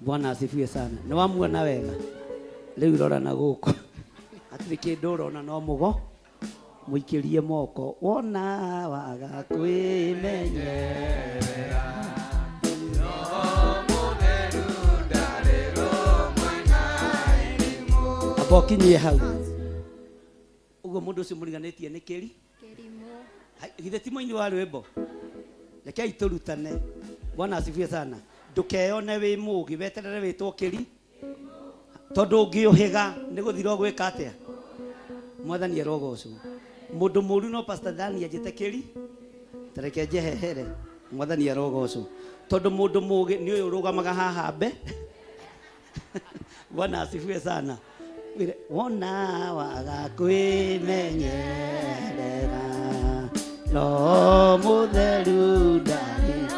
Bwana asifiwe sana. Nĩ wamuona wega. Rĩu rora na gũkũ. Hatirĩ kĩndũ ũrona no mũgo mũikĩrie moko. Wona waga kwĩmenyerera. Amba ũkinyie hau. Ũguo mũndũ ũcio mũriganĩtie nĩ kĩri? Kĩrimũ. Hai, githĩ ti mũini wa rwĩmbo? Rekei tũrutane. Bwana asifiwe sana. Ndũkeyone wĩ mũgĩ, weterere wĩtwo kĩri. Tondũ ũngĩũhĩga nĩ gũthira ũgwĩka atĩa? Mwathani arogocwo. Mũndũ mũru no Pastor Dani anjĩte kĩri. Ta reke njehehere. Mwathani arogocwo. Tondũ mũndũ mũgĩ nĩ ũyũ ũrũgamaga haha mbe. Bwana asifiwe sana. Wĩre, wona waga kwĩmenyerera Roho mũtheru ndarĩ.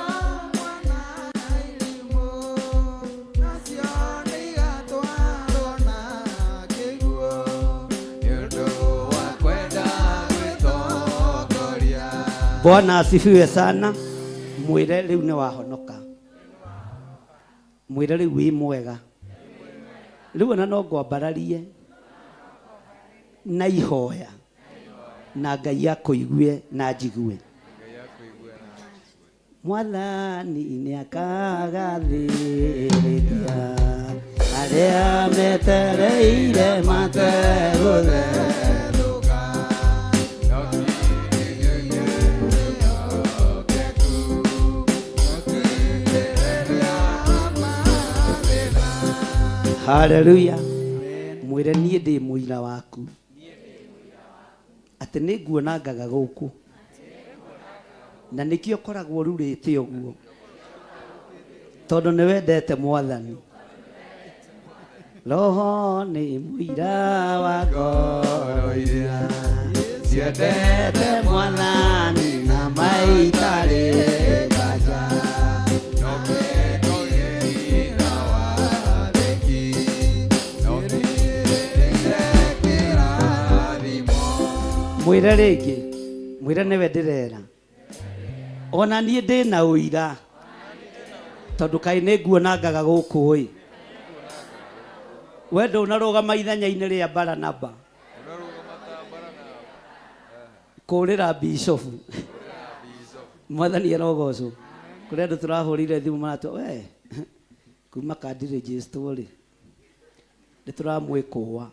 Bwana asifiwe sana. Mwĩre rĩu nĩ wahonoka. Mwĩre rĩu wĩ mwega. Rĩu ona no ngwambararie na ihoya na Ngai akũigue na njigue. Mwathani nĩakagathĩrĩria arĩa metereire mategũthetũka. Haleluya. Mwĩre niĩ ndĩ mũira waku atĩ nĩ nguona ngaga gũkũ na nĩkĩo ũkoragwo rurĩte ũguo tondũ nĩ wendete Mwathani. Roho nĩ mũira wa ngoro iria ciendete Mwathani na maitarĩ nganja. Mwĩre rĩngĩ, mwĩre nĩwe ndĩrera. Ona niĩ ndĩ na ũira tondũ kaĩ nĩ nguona ngaga gũkũ ĩ. We ndũnarũgama ithenya-inĩ rĩa Baranaba kũrĩra bishofu. Mwathani arogocwo. Kũrĩ andũ tũrahũrĩire thimũ maratwa we kuma kandi register rĩ nĩ tũramwĩkũa.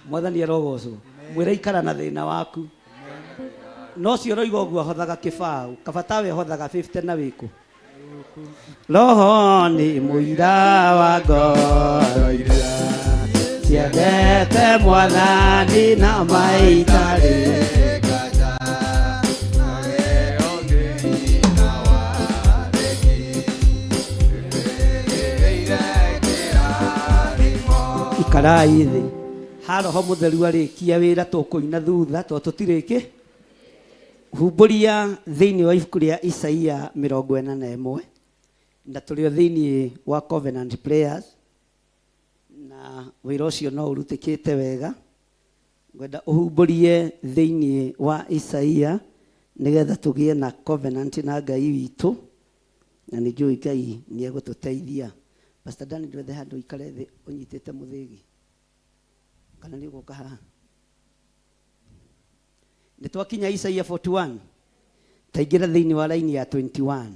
Mwathani arogocwo. Mwĩre ikara na thĩna waku. No ũcio ũroiga ũguo ahothaga kĩbaũ. Kaba tawe ũhothaga 50 na wĩkũ. Roho nĩ mũira wa ngoro iria ciendete Mwathani na maitarĩ. Ikarai thĩ. Ha Roho Mũtheru arĩkia wĩra tũkũina thutha tondũ tũtirĩ kĩ. Humbũria thĩinĩ wa ibuku rĩa Isaia 41 na tũrĩ o thĩinĩ wa Covenant Prayers na wĩra ũcio no ũrutĩkĩte wega. Ngwenda ũhumbũrie thĩinĩ wa Isaia nĩgetha tũgĩe na covenant na Ngai witũ na nĩ njũĩ Ngai nĩ egũtũteithia. Pastor Dani ndwethe handũ ũikare thĩ ũnyitĩte mũthĩgi kana nĩ ũgũka haha. Nĩ twakinya Isaia 41 taingĩra thĩinĩ wa line ya 21.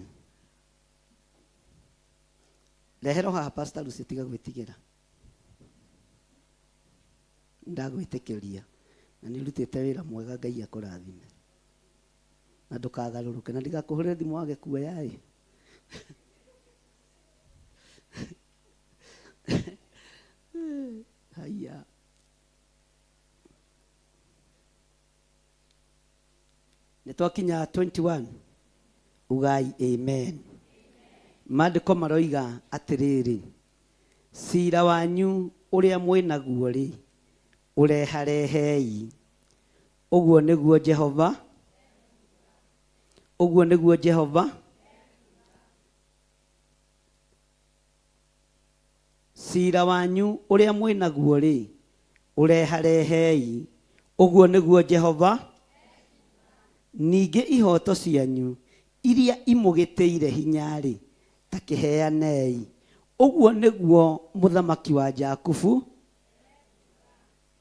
Rehero haha Pastor Lucy tiga gwĩtigĩra. Ndagwĩtĩkĩria na nĩ ũrutĩte wĩra mwega Ngai akũrathime. Na ndũkagarũrũke na ndigakũhũrĩre thimũ wage kuoya ĩ. Haya. Nĩ twakinya 21. Ugai amen. Maandĩko maroiga atĩrĩrĩ, cira wanyu ũrĩa mwĩnaguo rĩ ũreharehei. Ũguo nĩguo Jehova, ũguo nĩguo Jehova. Cira wanyu ũrĩa mwĩnaguo rĩ ũreharehei. Ũguo nĩguo Jehova. Ningĩ ihooto cianyu iria imũgĩtĩire hinya-rĩ, ta kĩheanei. Ũguo nĩguo Mũthamaki wa Jakubu.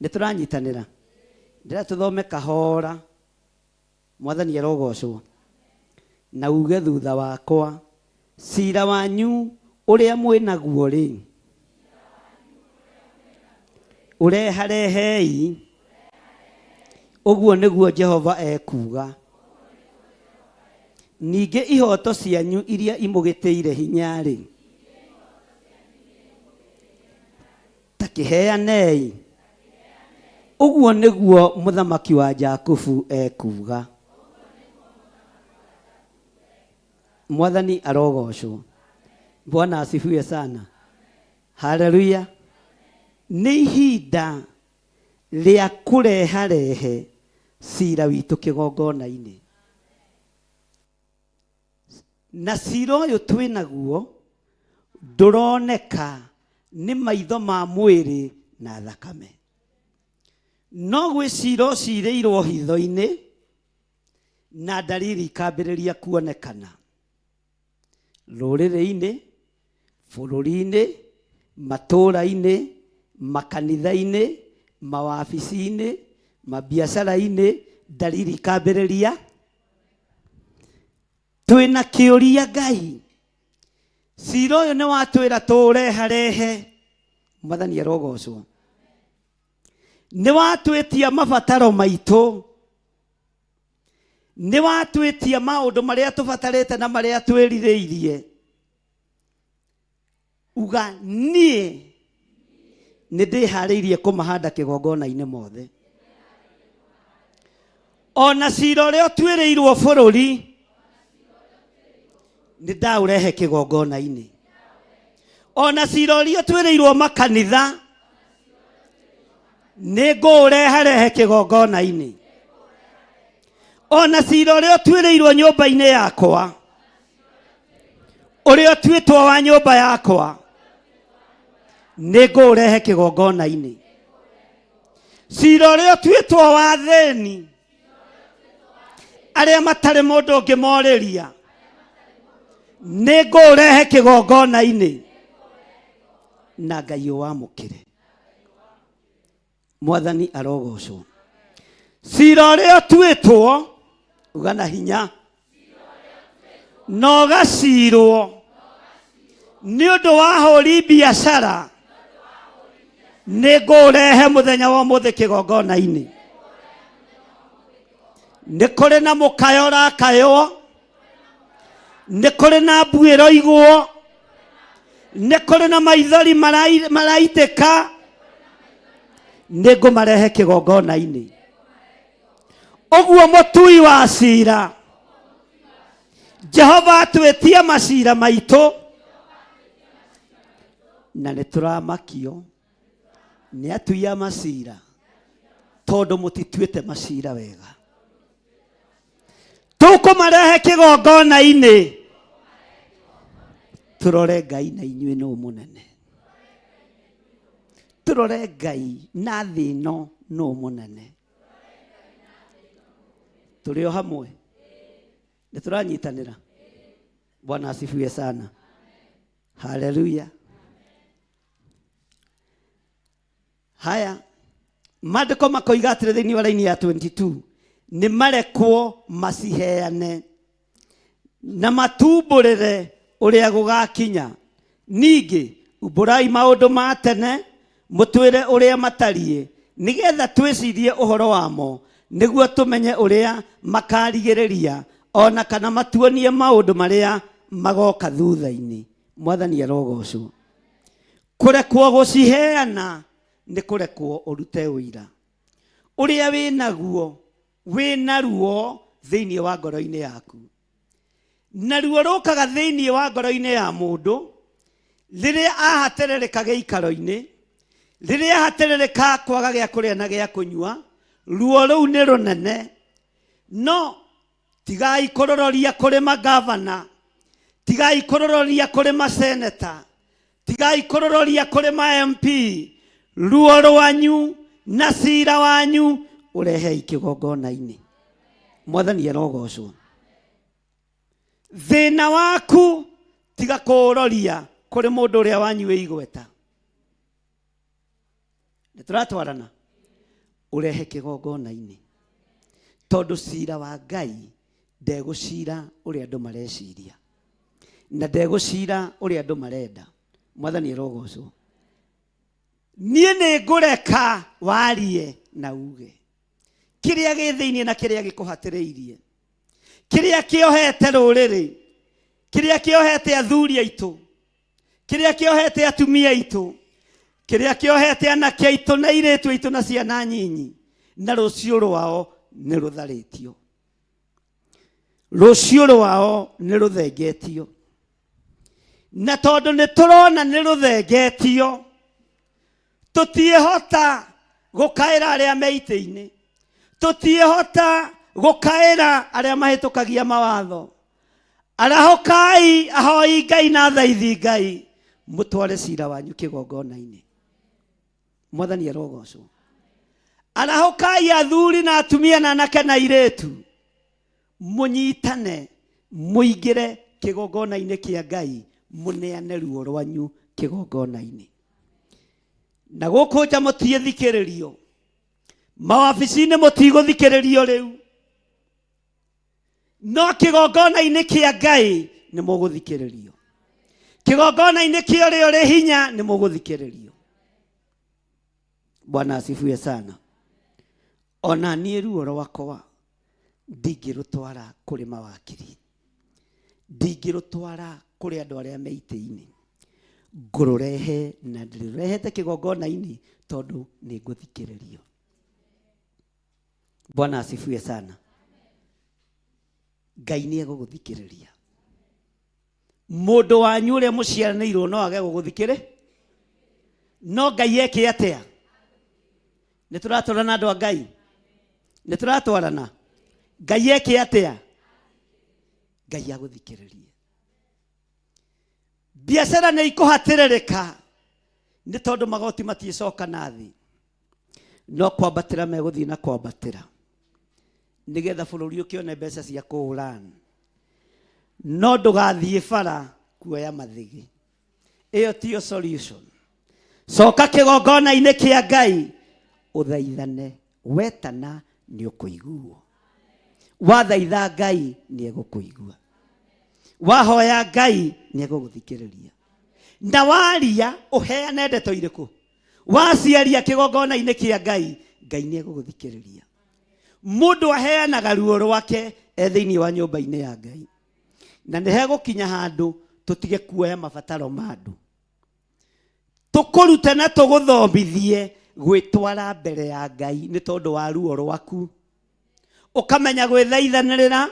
Nĩ tũranyitanĩra? Ndĩrenda tũthome kahora. Mwathani arogocwo. Na uge thutha wakwa, cira wanyu ũrĩa mwĩ naguo-rĩ, ũreharehei. Ũguo nĩguo Jehova ekuuga. Ningĩ ihooto cianyu iria imũgĩtĩire hinya-rĩ, ta kĩheanei. Ũguo nĩguo Mũthamaki wa Jakubu ekuuga. Mwathani arogocwo. Bwana asifiwe sana. Haleluya. Nĩ ihinda rĩa kũreharehe cira witũ kĩgongona-inĩ. Na cira ũyũ twĩ naguo ndũroneka nĩ maitho ma mwĩrĩ na thakame. No gwĩ cira ũcirĩirwo hitho-inĩ na ndariri ikambĩrĩria kuonekana rũrĩrĩ-inĩ, bũrũri-inĩ, matũũra-inĩ, makanitha-inĩ, mawabici-inĩ, mabiacara-inĩ, ndariri ikambĩrĩria. Twĩna kĩũria Ngai, cira ũyũ nĩ watwĩra tũũreharehe. Mwathani arogocwo. Nĩ watwĩtia mabataro maitũ, nĩ watwĩtia maũndũ marĩa tũbatarĩte na marĩa twĩrirĩirie. Uga niĩ nĩ ndĩharĩirie kũmahanda kĩgongona-inĩ mothe. Ona cira ũrĩa ũtuĩrĩirwo bũrũri nĩ ndaũrehe kĩgongona-inĩ. Ona cira ũrĩa ũtuĩrĩirwo makanitha nĩ ngũũreharehe kĩgongona-inĩ. Ona cira ũrĩa ũtuĩrĩirwo nyũmba-inĩ yakwa, ũrĩa ũtuĩtwo wa nyũmba yakwa, nĩ ngũũrehe kĩgongona-inĩ. Cira ũrĩa ũtuĩtwo wa athĩni arĩa matarĩ mũndũ ũngĩmorĩria, nĩ ngũũrehe kĩgongona-inĩ, na Ngai ũwamũkĩre. Mwathani arogocwo. Cira ũrĩa ũtuĩtwo, uga na hinya, na ũgacirwo nĩ ũndũ wa hũri biacara, nĩ ngũũrehe mũthenya wa ũmũthĩ kĩgongona-inĩ. Nĩ kũrĩ na mũkayo ũrakaywo, nĩ kũrĩ na mbuĩ ĩroigwo, nĩ kũrĩ na maithori maraitĩka, nĩ ngũmarehe kĩgongona-inĩ. Ũguo mũtui wa cira Jehova atwĩtie macira maitũ, na nĩ tũramakio nĩ atui a macira, tondũ mũtituĩte macira wega. Tũkũmarehe kĩgongona-inĩ, tũrore Ngai na inyuĩ nũ mũnene, tũrore Ngai na thĩ ĩno nũ mũnene. Tũrĩ o hamwe, nĩ tũranyitanĩra. Bwana asifiwe sana. Haleluya. Haya, maandĩko makoiga atĩrĩ thĩinĩ wa raini ya 22, nĩ marekwo maciheane na matumbũrĩre ũrĩa gũgakinya. Ningĩ umbũrai maũndũ ma tene, mũtwĩre ũrĩa matariĩ, nĩgetha twĩcirie ũhoro wamo, nĩguo tũmenye ũrĩa makarigĩrĩria, o na kana matuonie maũndũ marĩa magoka thutha-inĩ. Mwathani arogocwo. Kũrekwo gũciheana nĩ kũrekwo ũrute ũira ũrĩa wĩ naguo, wĩ na ruo thĩinĩ wa ngoro-inĩ yaku. Na ruo rũkaga thĩinĩ wa ngoro-inĩ ya mũndũ rĩrĩa ahatĩrĩrĩka gĩikaro-inĩ, rĩrĩa ahatĩrĩrĩka kwaga gĩa kũrĩa na gĩa kũnyua, ruo rũu nĩ rũnene. No tigai kũrũroria kũrĩ magavana, tigai kũrũroria kũrĩ maseneta, tigai kũrũroria kũrĩ ma MP. Ruo rwanyu na cira wanyu Ũrehei kĩgongona-inĩ. Mwathani arogocwo. Thĩna waku tiga kũũroria kũrĩ mũndũ ũrĩa wanyu wĩ igweta. Nĩ tũratwarana? Ũrehe kĩgongona-inĩ. Tondũ cira wa Ngai ndegũcira ũrĩa andũ mareciria. Na ndegũcira ũrĩa andũ marenda. Mwathani arogocwo. Niĩ nĩ ngũreka warie na uge kĩrĩa gĩ thĩinĩ na kĩrĩa gĩkũhatĩrĩirie, kĩrĩa kĩohete rũrĩrĩ, kĩrĩa kĩohete athuri aitũ, kĩrĩa kĩohete atumia aitũ, kĩrĩa kĩohete anake aitũ na airĩtu aitũ na ciana nyinyi, na rũciũ rwao nĩ rũtharĩtio, rũciũ rwao nĩ rũthengetio. Na tondũ nĩ tũrona nĩ rũthengetio, tũtiĩhota gũkaĩra arĩa me itĩ-inĩ, tũtiĩhota gũkaĩra arĩa mahĩtũkagia mawatho. Arahũkai ahoi Ngai na thaithi Ngai, mũtware cira wanyu kĩgongona-inĩ. Mwathani arogocwo. Arahũkai athuri na atumia na anake na airĩtu, mũnyitane mũingĩre kĩgongona-inĩ kĩa Ngai, mũneane ruo rwanyu kĩgongona-inĩ. Na gũkũ nja mũtiĩthikĩrĩrio, mawabici-inĩ mũtigũthikĩrĩrio rĩu, no kĩgongona-inĩ kĩa Ngai nĩ mũgũthikĩrĩrio. Kĩgongona-inĩ kĩa ũrĩa ũrĩ hinya nĩ mũgũthikĩrĩrio. Bwana asifiwe sana. Ona niĩ ruo rwakwa ndingĩrũtwara kũrĩ mawakiri, ndingĩrũtwara kũrĩ andũ arĩa me itĩ-inĩ, ngũrũrehe na ndĩrũrehete kĩgongona-inĩ tondũ nĩ ngũthikĩrĩrio. Bwana asifiwe sana. Ngai nĩ egũgũthikĩrĩria. Mũndũ wanyu ũrĩa mũciaranĩirwo no age gũgũthikĩrĩ, no Ngai eke atĩa? Nĩ tũratwarana andũ a Ngai? Nĩ tũratwarana? Ngai eke atĩa? Ngai agũthikĩrĩrie. Biacara nĩ ikũhatĩrĩrĩka nĩ tondũ magoti matiĩcoka na thĩ, no kwambatĩra megũthiĩ na kwambatĩra nĩgetha bũrũri ũkĩone mbeca cia kũũrana. No ndũgathiĩ bara kuoya mathĩgĩ, ĩyo tiyo solution. Coka kĩgongona-inĩ kĩa Ngai ũthaithane, wetana nĩ ũkũiguo. Wathaitha Ngai nĩ egũkũigua, wahoya Ngai nĩ egũgũthikĩrĩria. Na waria ũheane ndeto irĩkũ, waciaria kĩgongona-inĩ kĩa Ngai, Ngai nĩ egũgũthikĩrĩria. Mũndũ aheanaga ruo rwake e thĩinĩ wa nyũmba-inĩ ya Ngai. Na nĩ hegũkinya handũ tũtige kuoya mabataro ma andũ, tũkũrute na tũgũthomithie gwĩtwara mbere ya Ngai nĩ tondũ wa ruo rwaku. Ũkamenya gwĩthaithanĩrĩra,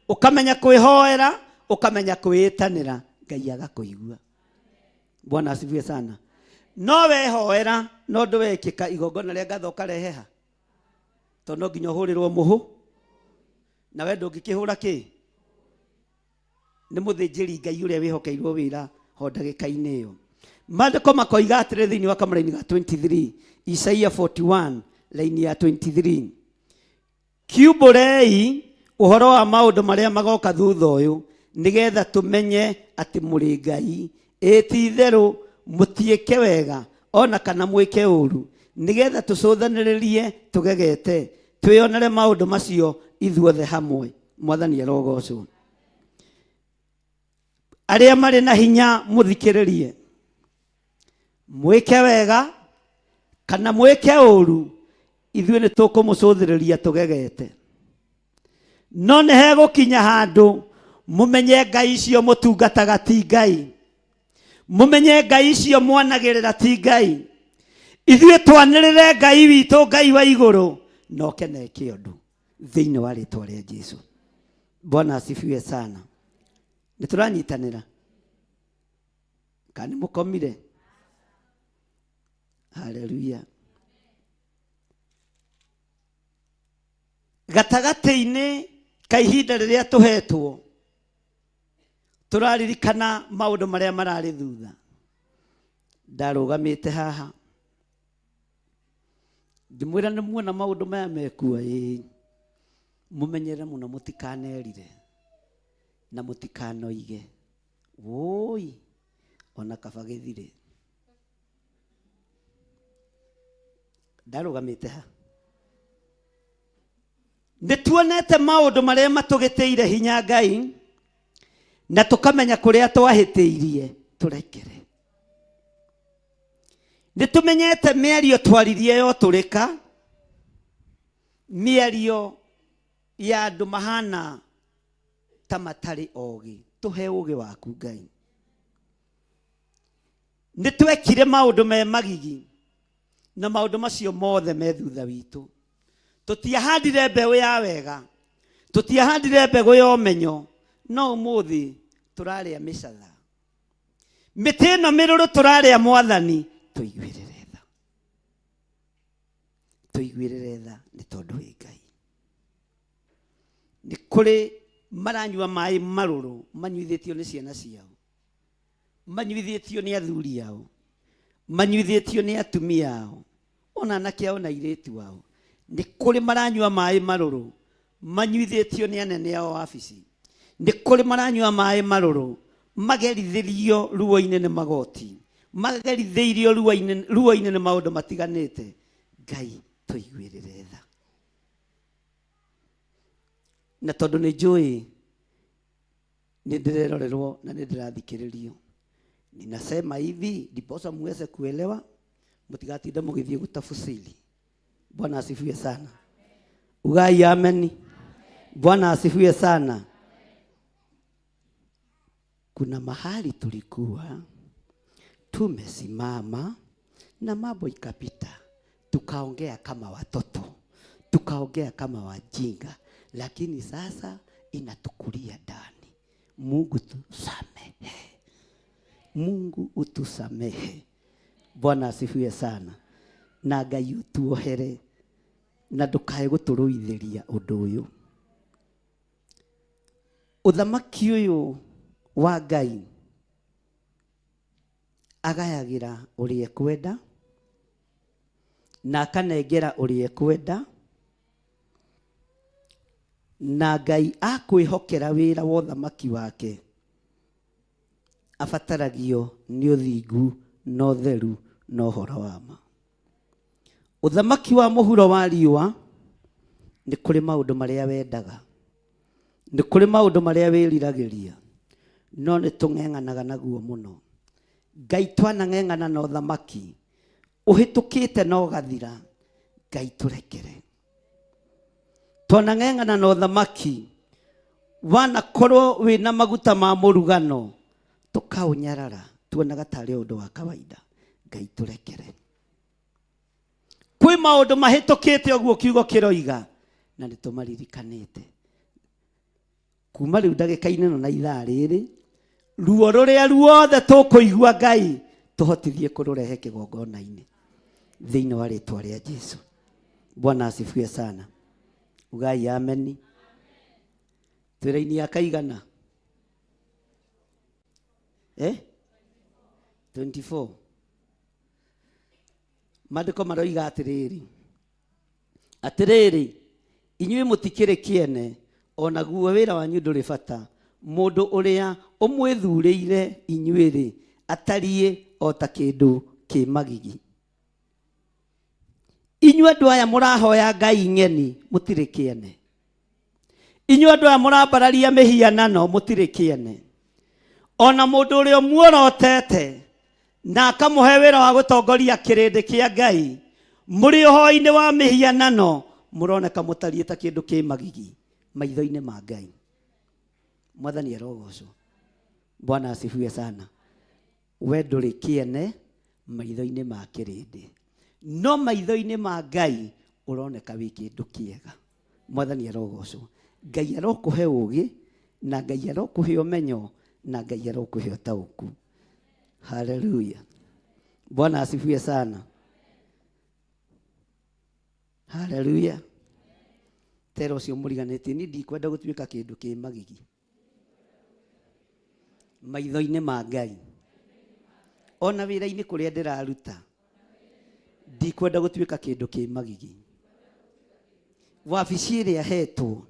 ũkamenya kwĩhoera, ũkamenya kwĩĩtanĩra, Ngai agakũigua. Bwana asifiwe sana. No wehoera no ndũwekĩka, igongona rĩa ngatho ũkarehe ha? Tondũ no nginya ũhũrĩrwo mũhũ, na we ndũngĩkĩhũra kĩ? Nĩ mũthĩnjĩri Ngai ũrĩa wĩhokeirwo wĩra ho ndagĩka-inĩ ĩyo. Maandĩko makoiga atĩrĩ thĩinĩ wa kamũraini ga 23, Isaia 41 laini ya 23, kiumbũrei ũhoro wa maũndũ marĩa magoka thutha ũyũ, nĩgetha tũmenye atĩ mũrĩ Ngai. Ĩ ti itherũ mũtiĩke wega ona kana mwĩke ũru, nĩgetha tũcũthanĩrĩrie tũgegete, twĩonere maũndũ macio ithuothe hamwe. Mwathani arogocwo. Arĩa marĩ na hinya mũthikĩrĩrie, mwĩke wega kana mwĩke ũru, ithuĩ nĩ tũkũmũcũthĩrĩria tũgegete. No nĩ hegũkinya handũ mũmenye Ngai icio mũtungataga ti Ngai, mũmenye Ngai icio mwanagĩrĩra ti Ngai. Ithuĩ twanĩrĩre Ngai witũ, Ngai wa igũrũ, na oke na eke ũndũ thĩinĩ wa rĩtwa rĩa Jesu. Bwana asifiwe sana. Nĩ tũranyitanĩra kana nĩ mũkomire? Haleluya. Gatagatĩ-inĩ ka ihinda rĩrĩa tũhetwo, tũraririkana maũndũ marĩa mararĩ thutha. Ndarũgamĩte haha Ngĩmwĩra nĩ muona maũndũ maya mekuo, ĩĩ mũmenyere mũno, mũtikanerire na mũtikanoige wũi, ona kaba gĩthire. Ndarũgamĩte ha? Nĩ tuonete maũndũ marĩa matũgĩtĩire hinya Ngai, na tũkamenya kũrĩa twahĩtĩirie, tũrekere. Nĩ tũmenyete mĩario twaririe yotũrĩka, mĩario ya andũ mahana ta matarĩ ogĩ. Tũhe ũgĩ waku Ngai. Nĩ twekire maũndũ me magigi, na maũndũ macio mothe me thutha witũ. Tũtiahandire mbeũ ya wega, tũtiahandire mbegũ ya ũmenyo, no ũmũthĩ tũrarĩa mĩcatha. Mĩtĩ ĩno mĩrũrũ tũrarĩa, Mwathani tũiguĩrĩre tha, tũiguĩrĩre tha, nĩ tondũ wĩ Ngai. Nĩ kũrĩ maranyua maĩ marũrũ, manyuithĩtio nĩ ciana ciao, manyuithĩtio nĩ athuri ao, manyuithĩtio nĩ atumia ao, ona anake ao na airĩtu ao. Nĩ kũrĩ maranyua maĩ marũrũ, manyuithĩtio nĩ anene ao wabici. Nĩ kũrĩ maranyua maĩ marũrũ, magerithĩrio ruo-inĩ nĩ magoti, magerithĩirio ruo-inĩ nĩ maũndũ matiganĩte. Ngai tũiguĩrĩre tha. Na tondũ nĩ njũĩ nĩ ndĩrerorerwo na nĩ ndĩrathikĩrĩrio, ninasema hivi ndiposa muweze kuelewa, mũtigatinde mũgĩthiĩ gũtafusiri. Bwana asifiwe sana. Ugai ameni. Bwana asifiwe sana. Kuna mahali tulikuwa tumesimama na mambo ikapita, tukaongea kama watoto, tukaongea kama wajinga, lakini sasa inatukulia ndani. Mungu tusamehe, Mungu utusamehe. Bwana asifiwe sana. Na Ngai utuohere na ndukae gũtũrũithĩria ũndũ ũyũ. Ũthamaki ũyũ wa Ngai agayagĩra ũrĩa ekwenda na akanengera ũrĩa ekwenda, na Ngai akwĩhokera wĩra wa ũthamaki wake abataragio nĩ ũthingu na ũtheru na ũhoro wa ma. Ũthamaki wa mũhuro wa riũa nĩ kũrĩ maũndũ marĩa wendaga, nĩ kũrĩ maũndũ marĩa wĩriragĩria, no nĩ tũng'eng'anaga naguo mũno. Ngai twanang'eng'ana na ũthamaki ũhĩtũkĩte na ũgathira, Ngai tũrekere. Twanang'eng'ana na ũthamaki wanakorwo wĩna maguta ma mũrugano, tũkaũnyarara, tuonaga tarĩ ũndũ wa kawaida. Ngai tũrekere. Kwĩ maũndũ mahĩtũkĩte ũguo kiugo kĩroiga, na nĩ tũmaririkanĩte. Kuma rĩu ndagĩka-inĩ ĩno na ithaa rĩrĩ, ruo rũrĩa ruothe tũkũigua Ngai tũhotithie kũrũrehe kĩgongona-inĩ thĩinĩ wa rĩtwa rĩa Jesu. Bwana asifiwe sana. Ugai ameni. Twĩra-inĩ ya kaigana? 24. Maandĩko maroiga atĩrĩrĩ, atĩrĩrĩ, inyuĩ mũtikĩrĩ kĩene, onaguo wĩra wanyu ndũrĩ bata. Mũndũ ũrĩa ũmwĩthurĩire inyuĩ-rĩ, atariĩ o ta kĩndũ kĩ magigi. Inyuĩ andũ aya mũrahoya ngai ng'eni, mũtirĩ kĩene. Inyuĩ andũ aya mũrambararia mĩhianano, mũtirĩ kĩene. Ona mũndũ ũrĩa ũmuorotete na akamũhe wĩra wa gũtongoria kĩrĩndĩ kĩa Ngai, mũrĩ ũhoi-inĩ wa mĩhianano, mũroneka mũtariĩ ta kĩndũ kĩ magigi maitho-inĩ ma Ngai. Mwathani arogocwo. Bwana asifiwe sana. We ndũrĩ kĩene maitho-inĩ ma kĩrĩndĩ, no maitho-inĩ ma Ngai ũroneka wĩ kĩndũ kĩega. Mwathani arogocwo. Ngai arokũhe ũũgĩ, na Ngai arokũhe ũmenyo, na Ngai arokũhe ũtaũku. Haleluya. Bwana asifiwe sana. Haleluya. Tera ũcio mũriganĩtie, niĩ ndikwenda gũtuĩka kĩndũ kĩ magigi maitho-inĩ ma Ngai, ona wĩra-inĩ kũrĩa ndĩraruta. Ndikwenda gũtuĩka kĩndũ kĩ magigi. Wabici ĩrĩa hetwo,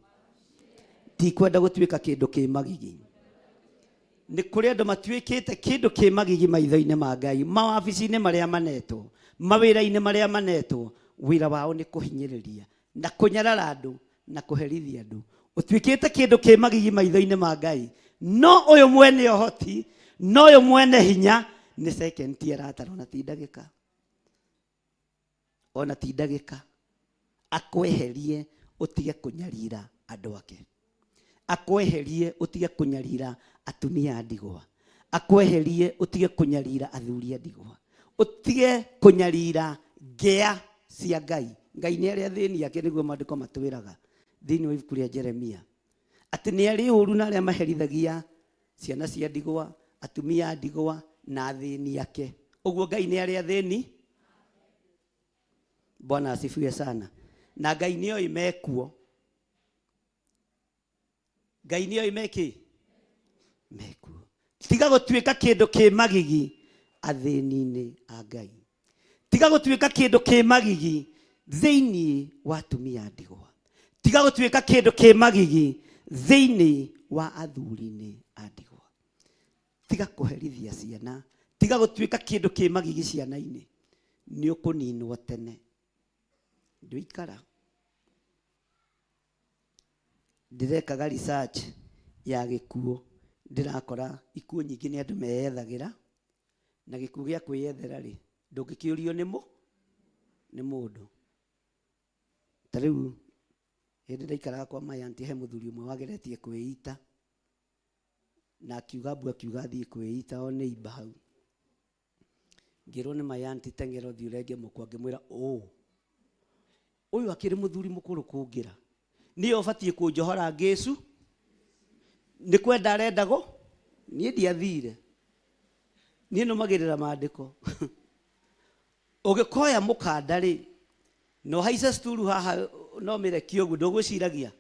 ndikwenda gũtuĩka kĩndũ kĩ magigi. Nĩ kũrĩ andũ matuĩkĩte kĩndũ kĩ magigi maitho-inĩ ma Ngai, mawabici-inĩ marĩa manetwo, mawĩra-inĩ marĩa manetwo, wĩra wao nĩ kũhinyĩrĩria na kũnyarara andũ na kũherithia andũ. Ũtuĩkĩte kĩndũ kĩ magigi maitho-inĩ ma Ngai, no ũyũ mwene ũhoti, no ũyũ mwene hinya, nĩ second aratara, ona ti ndagĩka, ona ti ndagĩka, akweherie ũtige kũnyarira andũ ake, akweherie ũtige kũnyarira atumia a ndigwa, akweherie ũtige kũnyarira athuri a ndigwa, ũtige kũnyarira ngĩa cia Ngai. Ngai nĩ arĩa athĩni ake, nĩguo maandĩko matwĩraga thĩinĩ wa ibuku rĩa Jeremia, atĩ nĩ arĩ ũru na arĩa maherithagia ciana cia ndigwa, atumia a ndigwa na athĩni ake. Ũguo Ngai nĩ arĩa athĩni. Bwana asifiwe sana. Na Ngai nĩ oĩ mekuo. Ngai nĩ oĩ mekĩ? Mekuo. Tiga gũtuĩka kĩndũ kĩ magigi athĩni-inĩ a Ngai. Tiga gũtuĩka kĩndũ kĩ magigi thĩinĩ wa atumia a ndigwa. Tiga gũtuĩka kĩndũ kĩ magigi thĩinĩ wa athuri-inĩ a ndigwa. Tiga kũherithia ciana. Tiga gũtuĩka kĩndũ kĩ magigi ciana-inĩ. Nĩ ũkũninwo tene. Ndũikara. Ndĩrekaga research ya gĩkuũ, ndĩrakora ikuũ nyingĩ nĩ andũ meyethagĩra, na gĩkuũ gĩa kwĩyethera rĩ, ndũngĩkĩũrio nĩ nĩ mũndũ. Ta rĩu hĩndĩ ndaikaraga kwa my auntie, he mũthuri ũmwe wageretie kwĩita, na akiuga mbu, akiuga athiĩ kwĩita o nĩ imba hau. Ngĩrwo nĩ my auntie, teng'era ũthiĩ ũrenge mũkwa. Ngĩmwĩra ũ ũyũ akĩrĩ mũthuri mũkũrũ kũngĩra, nĩwe ũbatiĩ kũnjohora ngĩcu, nĩ kwenda arendagwo, niĩ ndiathire, niĩ nũmagĩrĩra maandĩko. Ũgĩkoya mũkanda rĩ, na ũhaice sturu haha, no mĩrekie ũguo, ndũgwĩciragia.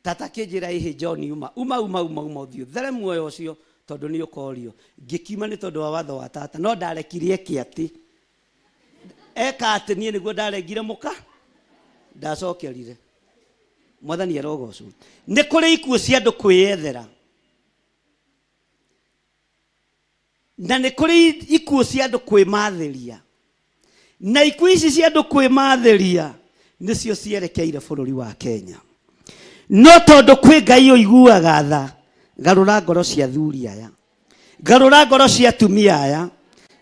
Tata akĩnjĩra, ĩhĩ John, uma uma uma uma uma ũthiĩ ũthere muoyo ũcio, tondũ nĩ ũkorio. Ngĩkiuma nĩ tondũ wa watho wa tata, no ndarekirie eke atĩ eka atĩ niĩ nĩguo ndarengire mũka, ndacokerire. Mwathani arogocwo. Nĩ kũrĩ ikuũ cia andũ kwĩyethera, na nĩ kũrĩ ikuũ cia andũ kwĩmathĩria, na ikuũ ici cia andũ kwĩmathĩria nĩcio cierekeire bũrũri wa Kenya. No tondũ kwĩ Ngai ũiguaga tha, garũra ngoro cia athuri aya, garũra ngoro cia atumia aya,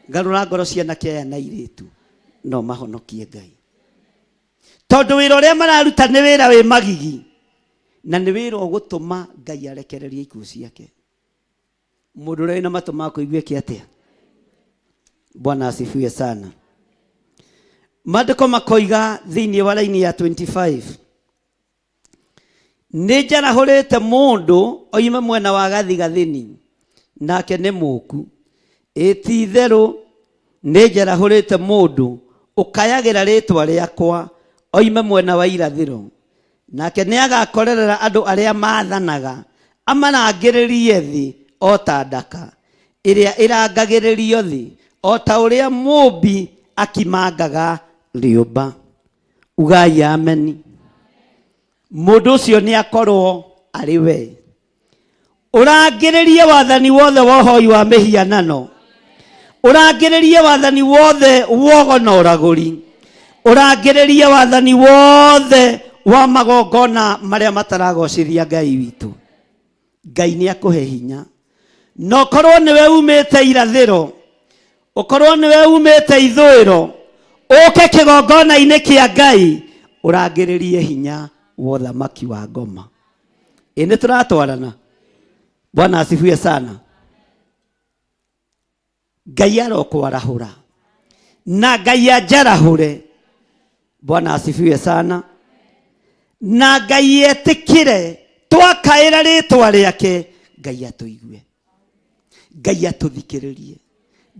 garũra ngoro cia anake aya na airĩtu, no mahonokie Ngai. Tondũ wĩra ũrĩa mararuta nĩ wĩra wĩ magigi, na nĩ wĩra ũgũtũma Ngai arekererie ikuũ ciake. Mũndũ ũrĩa wĩna matũ ma kũigua eke atĩa? Bwana asifiwe sana. Maandĩko makoiga thĩinĩ wa raini ya 25, nĩ njarahũrĩte mũndũ oime mwena wa gathigathini, nake nĩ mũku. Ĩ ti itherũ nĩ njarahũrĩte mũndũ ũkayagĩra rĩtwa rĩakwa oime mwena wa irathĩro, nake nĩ agakorerera andũ arĩa maathanaga, amarangĩrĩrie thĩ o ta ndaka ĩrĩa ĩrangagĩrĩrio thĩ, o ta ũrĩa mũũmbi akimangaga rĩũmba. Ugai ameni. Mũndũ ũcio nĩ akorwo arĩ we. Ũrangĩrĩrie wathani wothe wa ũhoi wa mĩhianano, ũrangĩrĩrie wathani wothe wogo na ũragũri, ũrangĩrĩrie wathani wothe wa magongona marĩa mataragocithia Ngai witũ. Ngai nĩ akũhe hinya, na ũkorwo nĩwe umĩte irathĩro, ũkorwo nĩwe umĩte ithũĩro, ũke kĩgongona-inĩ kĩa Ngai ũrangĩrĩrie hinya wa ũthamaki wa ngoma. Ĩ nĩ tũratwarana? Bwana asifiwe sana. Ngai arokwarahũra na Ngai anjarahũre. Bwana asifiwe sana. Na Ngai etĩkĩre twakaĩra rĩtwa rĩake, Ngai atũigue, Ngai atũthikĩrĩrie,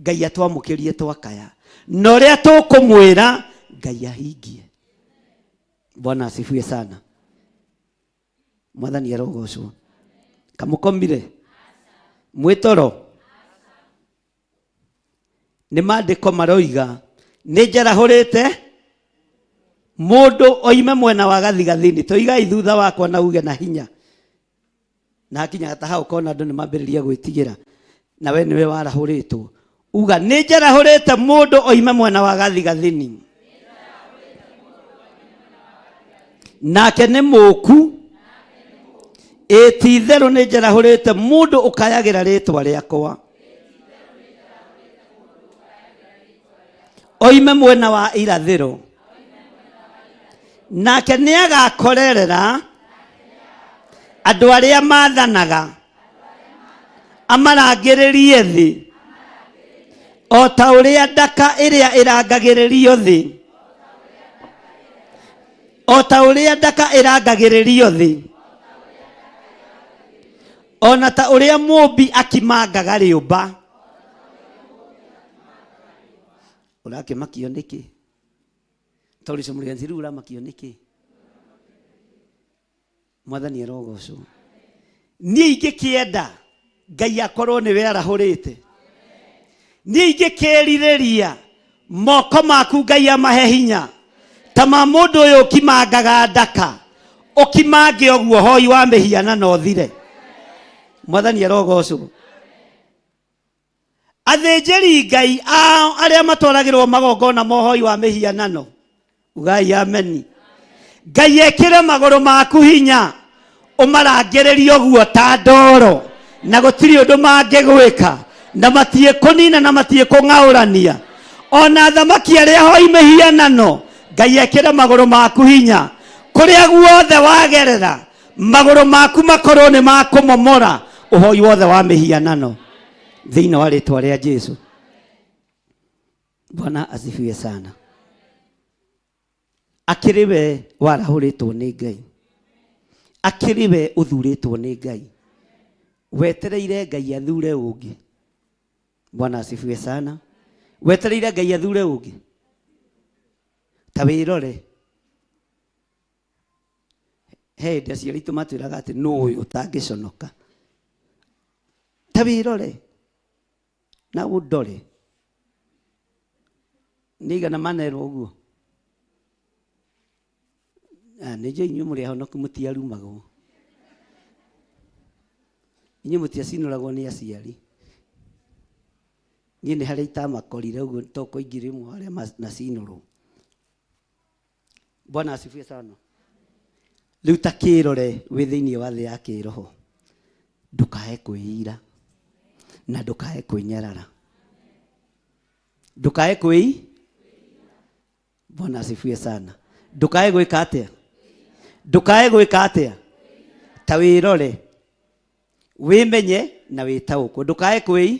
Ngai atwamũkĩrie twakaya, na ũrĩa tũkũmwĩra Ngai ahingie. Bwana asifiwe sana. Mwathani arogocwo. Kamũkomire mwĩtoro nĩ maandĩko maroiga Nĩ njarahũrĩte mũndũ oime mwena wa gathigathini. Tũigai thutha wakwa na uge na hinya. Na hakinyaga ta hau ũkona andũ nĩ mambĩrĩria gwĩtigĩra. Na we nĩwe warahũrĩtwo. Uga nĩ njarahũrĩte mũndũ oime mwena wa gathigathini. Nake nĩ mũku. Ĩ ti itherũ nĩ njarahũrĩte mũndũ ũkayagĩra rĩtwa rĩakwa. Oime mwena wa irathĩro. Nake nĩ agakorerera andũ arĩa mathanaga, amarangĩrĩrie thĩ o ta ũrĩa ndaka ĩrĩa ĩrangagĩrĩrio thĩ, o ta ũrĩa ndaka ĩrangagĩrĩrio thĩ, ona ta ũrĩa mũmbi akimangaga rĩũmba. Ũrakĩmakio nĩkĩ? Tondũ ũcio mũriganĩri rĩu ũramakio nĩkĩ? Mwathani arogocwo. Niĩ ingĩkĩenda Ngai akorwo nĩwe arahũrĩte. Niĩ ingĩkĩrirĩria moko maku Ngai amahe hinya ta ma mũndũ ũyũ ũkimangaga ndaka, ũkimange ũguo hoi wa mĩhianano ũthire. Mwathani arogocwo. Athĩnjĩri Ngai ao arĩa matwaragĩrwo magongona ma ũhoi wa mĩhianano, ugai ameni. Ngai ekĩre magũrũ maku hinya, ũmarangĩrĩrie ũguo ta ndoro, na gũtirĩ ũndũ mangĩgwĩka, na matiĩ kũnina na matiĩ kũng'aũrania. Ona athamaki arĩa hoi mĩhianano, Ngai ekĩre magũrũ maku hinya, kũrĩa guothe wagerera magũrũ maku makorwo nĩ makũmomora ũhoi wothe wa mĩhianano thĩinĩ wa rĩtwa rĩa Jesu. Bwana asifiwe sana. Akĩrĩ we warahũrĩtwo nĩ Ngai, akĩrĩ we ũthurĩtwo nĩ Ngai, wetereire Ngai athure ũngĩ. Bwana asifiwe sana. Wetereire Ngai athure ũngĩ. Ta wĩrore. He hĩndĩ aciari aitũ matwĩraga atĩ nũ ũyũ ũtangĩconoka. Ta wĩrore na ũndore. Nĩ igana manerwo ũguo? Nĩ njũĩ inyuĩ mũrĩ ahonoku mũtiarumagwo. Inyuĩ mũtiacinũragwo nĩ aciari. Niĩ nĩ harĩa itamakorire ũguo to kũingĩ rĩmwe arĩa macinũrwo. Bwana asifiwe sana. Rĩu ta kĩrore wĩ thĩinĩ wa thĩ ya kĩroho, ndũkae kwĩira na ndũkae kwĩnyarara, ndũkae kwĩi. Bwana asifiwe sana. Ndũkae gwĩka atĩa? Ndũkae gwĩka atĩa? Ta wĩrore, wĩmenye na wĩtaũkwo, ndũkae kwĩi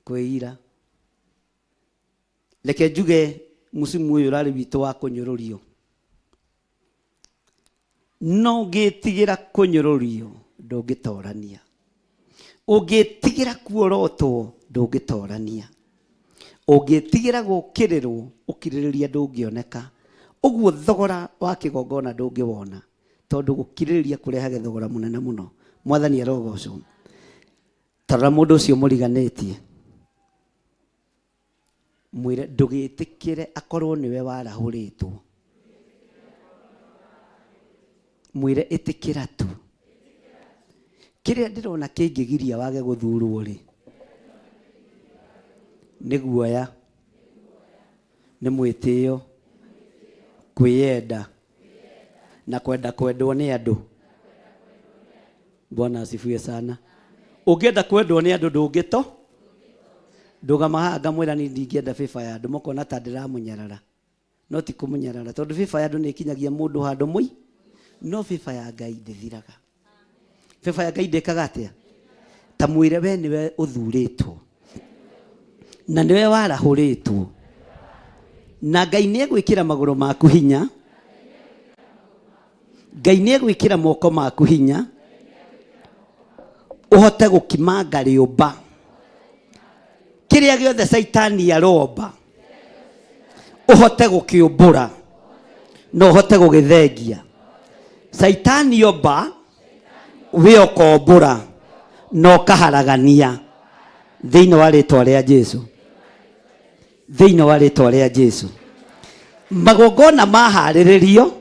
kwĩira. Reke njuge mũcimu ũyũ ũrarĩ witũ wa kũnyũrũrio. No ũngĩtigĩra kũnyũrũrio ndũngĩtorania, ũngĩtigĩra kuorotwo ndũngĩtorania, ũngĩtigĩra gũkĩrĩrwo ũkirĩrĩria ndũngĩoneka. Ũguo thogora wa kĩgongona ndũngĩwona, tondũ gũkirĩrĩria kũrehage thogora mũnene mũno. Mwathani arogocwo. Tarora mũndũ ũcio mũriganĩtie, mwĩre ndũgĩtĩkĩre akorwo nĩwe warahũrĩtwo. Mwĩre ĩtĩkĩra tu. Kĩrĩa ndĩrona kĩngĩgiria wage gũthurwo rĩ, nĩ guoya, nĩ mwĩtĩo, kwĩyenda na kwenda kwendwo nĩ andũ. Bwana asifiwe sana. Ũngĩenda kwendwo nĩ andũ ndũngĩto ndũgama haha ngamwĩra niĩ ndingĩenda bĩba ya andũ, mũkona ta ndĩramũnyarara, no ti kũmũnyarara, tondũ bĩba ya andũ nĩ ĩkinyagia mũndũ handũ mũi, no bĩba ya Ngai ndĩthiraga. Bĩba ya Ngai ndĩkaga atĩa? Ta mwĩre we nĩwe ũthurĩtwo na nĩwe warahũrĩtwo, na Ngai nĩ egwĩkĩra magũrũ maku hinya, Ngai nĩ egwĩkĩra moko maku hinya, ũhote gũkimanga rĩũmba kĩrĩa gĩothe Caitani aromba, ũhote gũkĩũmbũra na ũhote gũgĩthengia. Caitani omba, we ũkombũra na ũkaharagania thĩinĩ wa rĩtwa rĩa Jesu. Thĩinĩ wa rĩtwa rĩa Jesu, magongona maharĩrĩrio,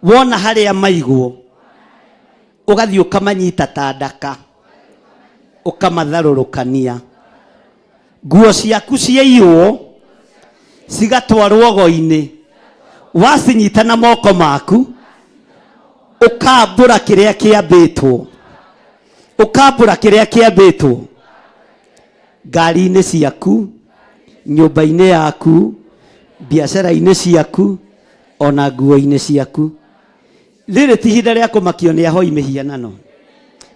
wona harĩa maigwo, ũgathiĩ ũkamanyita ta ndaka, ũkamatharũrũkania. Nguo ciaku ciaiywo cigatwarwo go-inĩ, wacinyita na moko maku, ũkambũra kĩrĩa kĩambĩtwo, ũkambũra kĩrĩa kĩambĩtwo ngari-inĩ ciaku, nyũmba-inĩ yaku, biacara-inĩ ciaku, ona nguo-inĩ ciaku. Rĩrĩ ti ihinda rĩa kũmakio nĩ ahoi mĩhianano.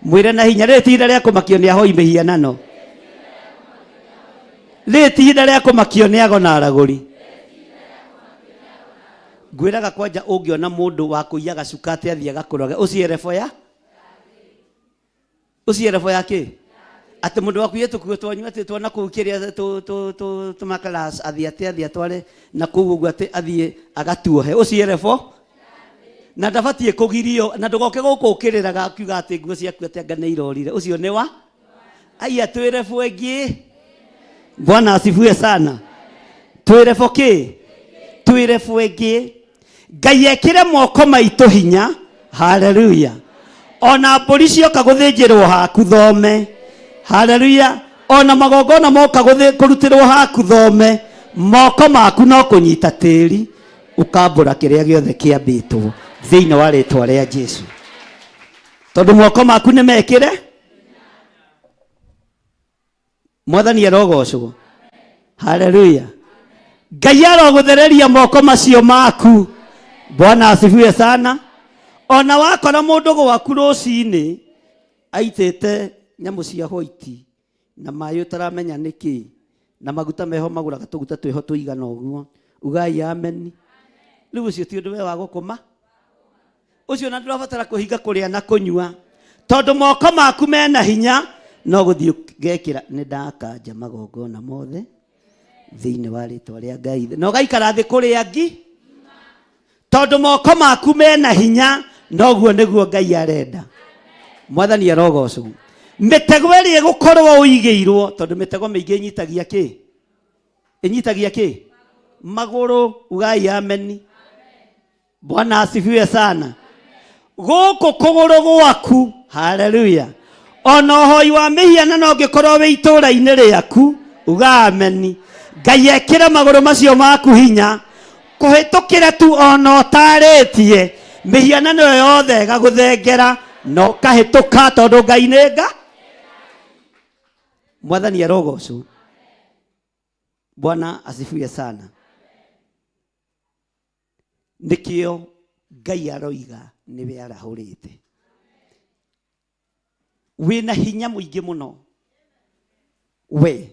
Mwĩre na hinya, rĩrĩ ti ihinda rĩa kũmakio nĩ ahoi mĩhianano. Rĩrĩ ti ihinda rĩa kũmakio nĩ ago na aragũri. Ngwĩraga kwanja, ũngĩona mũndũ wa kũiya gacuka atĩ athiĩ agakũroge, ũcio erebo ya ũcio erebo ya kĩ atĩ mũndũ waku yetũkuo twanyu atĩ twana kũu kĩrĩa tũmakaras athiĩ atĩ athiĩ atware na kũu ũguo atĩ athiĩ agatuohe, ũcio erebo na ndabatiĩ kũgirio, na ndũgoke gũkũ ũkĩrĩraga akiuga atĩ nguo ciaku atĩ anga nĩ irorire. Ũcio nĩ wa aya twĩrebo ĩngĩ. Bwana asifiwe sana. Twĩrebo kĩ? Twĩrebo ĩngĩ. Ngai ekĩre moko maitũ hinya. Haleluya. Ona mbũri cioka gũthĩnjĩrwo haku thome. Haleluya. Ona magongona moka kũrutĩrwo haku thome, moko maku no kũnyita tĩri, ũkambũra kĩrĩa gĩothe kĩambĩtwo thĩinĩ wa rĩtwa rĩa Jesu, tondũ moko maku nĩ mekĩre. Mwathani arogocwo. Haleluya. Ngai arogũthereria moko macio maku. Bwana asifiwe sana. Ona wakora mũndũ gwaku rũcinĩ aitĩte nyamũ cia hoiti na maĩ ũtaramenya nĩkĩ, na maguta meho magũraga tũguta twĩho tũigana ũguo, ugai ameni. Rĩu ũcio ti ũndũ we wa gũkũma ũcio, na ndũrabatara kũhinga kũrĩa na kũnyua, tondũ moko maku mena hinya, no gũthiĩ ngekĩra nĩ ndakanja magongona mothe thĩinĩ wa rĩtwa rĩa Ngai, na ũgaikara thĩ kũrĩa ngi, tondũ moko maku mena hinya. Noguo nĩguo Ngai arenda. Mwathani arogocwo. Mĩtego ĩrĩa ĩgũkorwo ũigĩirwo, tondũ mĩtego mĩingĩ ĩnyitagia kĩ? Ĩnyitagia kĩ? Magũrũ. Ugai ameni. Bwana asifiwe sana. Gũkũ kũgũrũ gwaku, haleluya, ona ũhoi wa mĩhianano ũngĩkorwo wĩ itũũra-inĩ rĩaku, uga ameni. Ngai ekĩre magũrũ macio maku hinya kũhĩtũkĩra tu, ona ũtarĩtie mĩhianano ĩyo yothe ĩgagũthengera na ũkahĩtũka, tondũ Ngai nĩ nga. Mwathani arogocwo. Bwana asifiwe sana. Nĩkĩo Ngai aroiga nĩwe arahũrĩte. Wĩna hinya mũingĩ mũno, we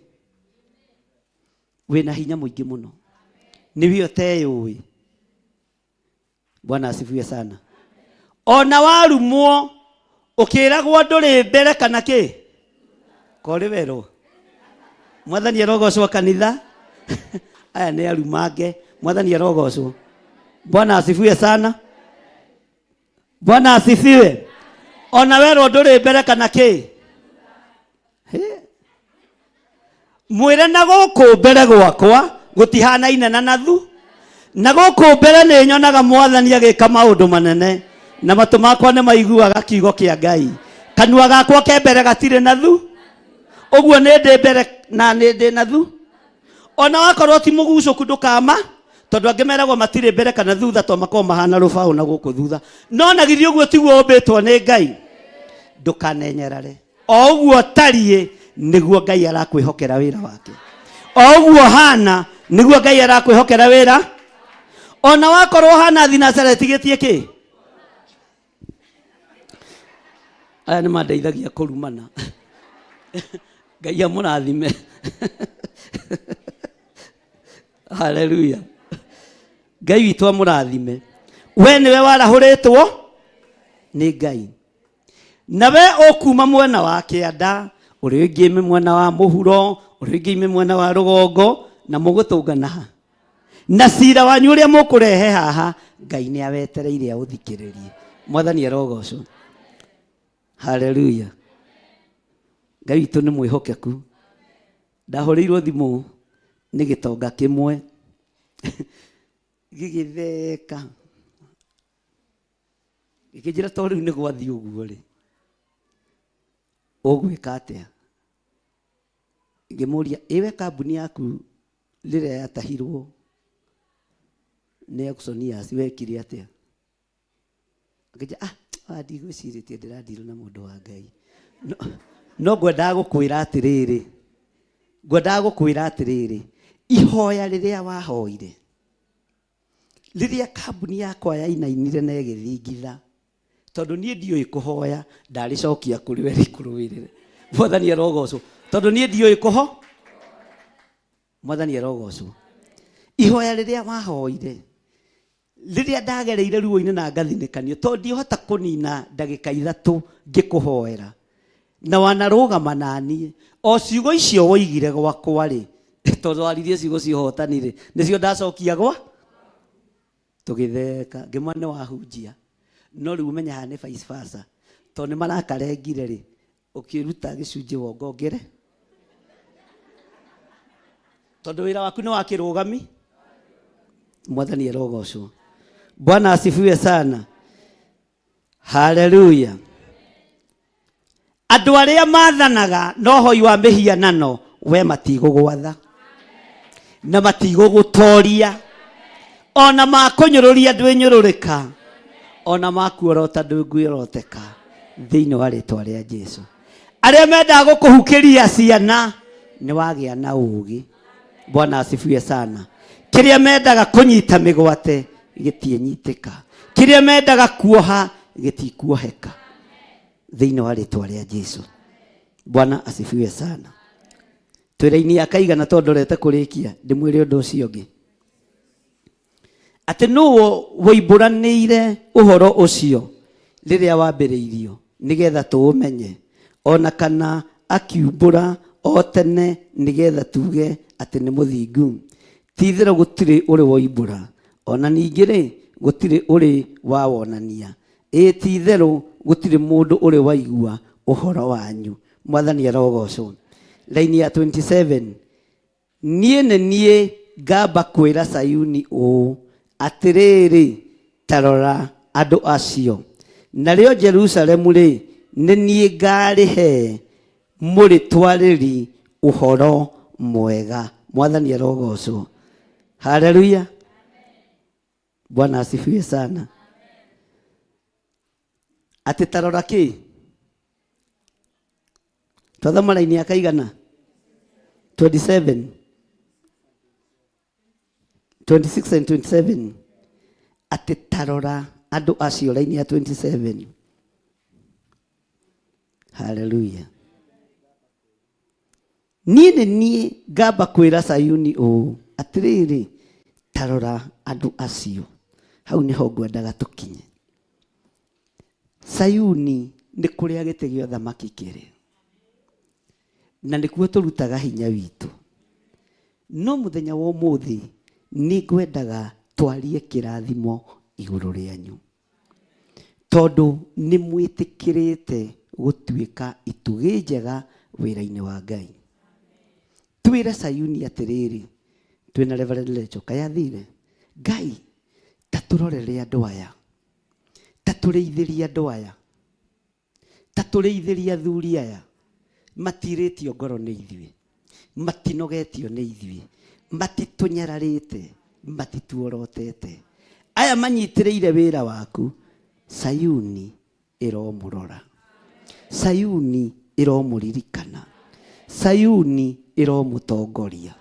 wĩna hinya mũingĩ mũno, nĩwe ũteyũĩ. Bwana asifiwe sana. Ona warumwo ũkĩragwo ndũrĩ mbere kana kĩ korĩ werwo. Mwathani arogocwo. Kanitha aya nĩ arumange. Mwathani arogocwo. Bwana asifiwe sana. Bwana asifiwe. Ona werwo ndũrĩ mbere kana kĩ. Hĩ. Mwĩre na gũkũ mbere gwakwa gũtihanaine na nathu, na gũkũ mbere nĩ nyonaga Mwathani agĩka maũndũ manene, na matũ makwa nĩ maiguaga kiugo kĩa Ngai. Kanua gakwa ke mbere gatirĩ na thu, ũguo nĩ ndĩ mbere na nĩ ndĩ na thu. Ona wakorwo ti mũgucũku, ndũkama, tondũ angĩ meragwo matirĩ mbere kana thutha, to makorwo mahana rũbaũ na gũkũ thutha. No na githĩ ũguo tiguo ũmbĩtwo nĩ Ngai? Ndũkanenyerare. O ũguo tariĩ nĩguo Ngai arakwĩhokera wĩra wake. O ũguo hana nĩguo Ngai arakwĩhokera wĩra. Ona wakorwo hana thinacara ĩtigĩtie kĩ. Aya nĩ mandeithagia kũrumana. Ngai amũrathime. Haleluya. Ngai witũ amũrathime. We nĩwe warahũrĩtwo nĩ Ngai, na we ũkuma mwena wa kĩanda, ũrĩa ũngĩ ime mwena wa mũhuro, ũrĩa ũngĩ ime mwena wa rũgongo, na mũgũtũngana ha na cira wanyu ũrĩa mũkũrehe haha. Ngai nĩ awetereire aũthikĩrĩrie. Mwathani arogocwo. Haleluya. Ngai witũ nĩ mwĩhokeku. Ndahũrĩirwo thimũ. Nĩ gĩtonga kĩmwe gĩgĩtheka gĩkĩnjĩra to rĩu nĩ gwathiĩ ũguo rĩ ũgwĩka atĩa ngĩmũria ĩwe kambuni yaku rĩrĩa yatahirwo nĩ auctioneers wekire atĩa akĩnjĩra ah ah, ndigwĩcirĩtie ndĩrandirwo na mũndũ wa Ngai no, no ngwendaga gũkwĩra atĩrĩrĩ ngwendaga gũkwĩra atĩrĩrĩ ihoya rĩrĩa wahoire rĩrĩa kambuni yakwa yainainire na ĩgĩthingitha tondũ niĩ ndiũĩ kũhoya ndarĩcokia kũrĩ we rĩkũrũĩrĩre mwathani arogocwo tondũ niĩ ndiũĩ kũho mwathani arogocwo ihoya rĩrĩa wahoire rĩrĩa ndagereire ruo-inĩ na ngathinĩkanio tondũ ndihota kũnina ndagĩka ithatũ ngĩkũhoera na wanarũgama naniĩ o ciugo icio woigire gwakwa rĩ tondũ waririe ciugo cia ũhotani rĩ nĩcio ndacokia gwa tũgĩtheka ngĩmwa nĩ wahunjia no rĩu ũmenye haha nĩ vice versa tondũ nĩ marakarengire rĩ ũkĩruta gĩcunjĩ wongongere tondũ wĩra waku nĩ wa kĩrũgami mwathani arogocwo bwana asifiwe sana haleluya andũ arĩa mathanaga na ũhoi wa mĩhianano we matigũgwatha na matigũgũtoria ona makũnyũrũria ndwĩnyũrũrĩka ona makuorota ndũngĩoroteka thĩinĩ wa rĩtwa rĩa Jesu arĩa mendaga gũkũhukĩria ciana nĩ wagĩa na ũũgĩ bwana asifiwe sana kĩrĩa mendaga kũnyita mĩgwate gĩtiĩnyitĩka kĩrĩa mendaga kuoha gĩtikuoheka thĩinĩ wa rĩtwa rĩa Jesu bwana asifiwe sana twĩra-inĩ ya kaigana tondũ ndorete kũrĩkia ndĩmwĩre ũndũ ũcio ũngĩ atĩ nũũ woimbũranĩire ũhoro ũcio rĩrĩa wambĩrĩirio nĩgetha tũũmenye ona kana akiumbũra o tene nĩgetha tuge atĩ nĩ mũthingu ti-itherũ gũtirĩ ũrĩ woimbũra ona ningĩ rĩ gũtirĩ ũrĩ wawonania ĩĩ ti-itherũ gũtirĩ mũndũ ũrĩ waigua ũhoro wanyu mwathani arogocwo laini ya 27 niĩ nĩ niĩ ngamba kwĩra Sayuni ũũ atĩrĩrĩ ta rora andũ acio narĩo Jerusalemu rĩ nĩ niĩ ngarĩhe mũrĩtwarĩri ũhoro mwega mwathani arogocwo haleluya bwana asifiwe sana atĩ ta rora kĩ twathoma raini ya kaigana 27 26 and 27 atĩ tarora andũ acio raini ya 27 haleluya niĩ nĩ niĩ ngamba kwĩra Sayuni ũũ atĩrĩrĩ tarora andũ acio hau nĩho ngwendaga tũkinye Sayuni nĩ kũrĩa gĩtĩ gĩa ũthamaki kĩrĩ na nĩkuo tũrutaga hinya witũ no mũthenya wa ũmũthĩ nĩ ngwendaga twarie kĩrathimo igũrũ rĩanyu tondũ nĩ mwĩtĩkĩrĩte gũtuĩka itugĩ njega wĩra-inĩ wa Ngai twĩre Sayuni atĩrĩrĩ twĩna Reverend Lecho kayathire Ngai ta tũrorere andũ aya ta tũrĩithĩrie andũ aya ta tũrĩithĩrie athuri aya matirĩtio ngoro nĩ ithuĩ matinogetio nĩ ithuĩ matitũnyararĩte matituorotete aya manyitĩrĩire wĩra waku Sayuni ĩromũrora Sayuni ĩromũririkana Sayuni ĩromũtongoria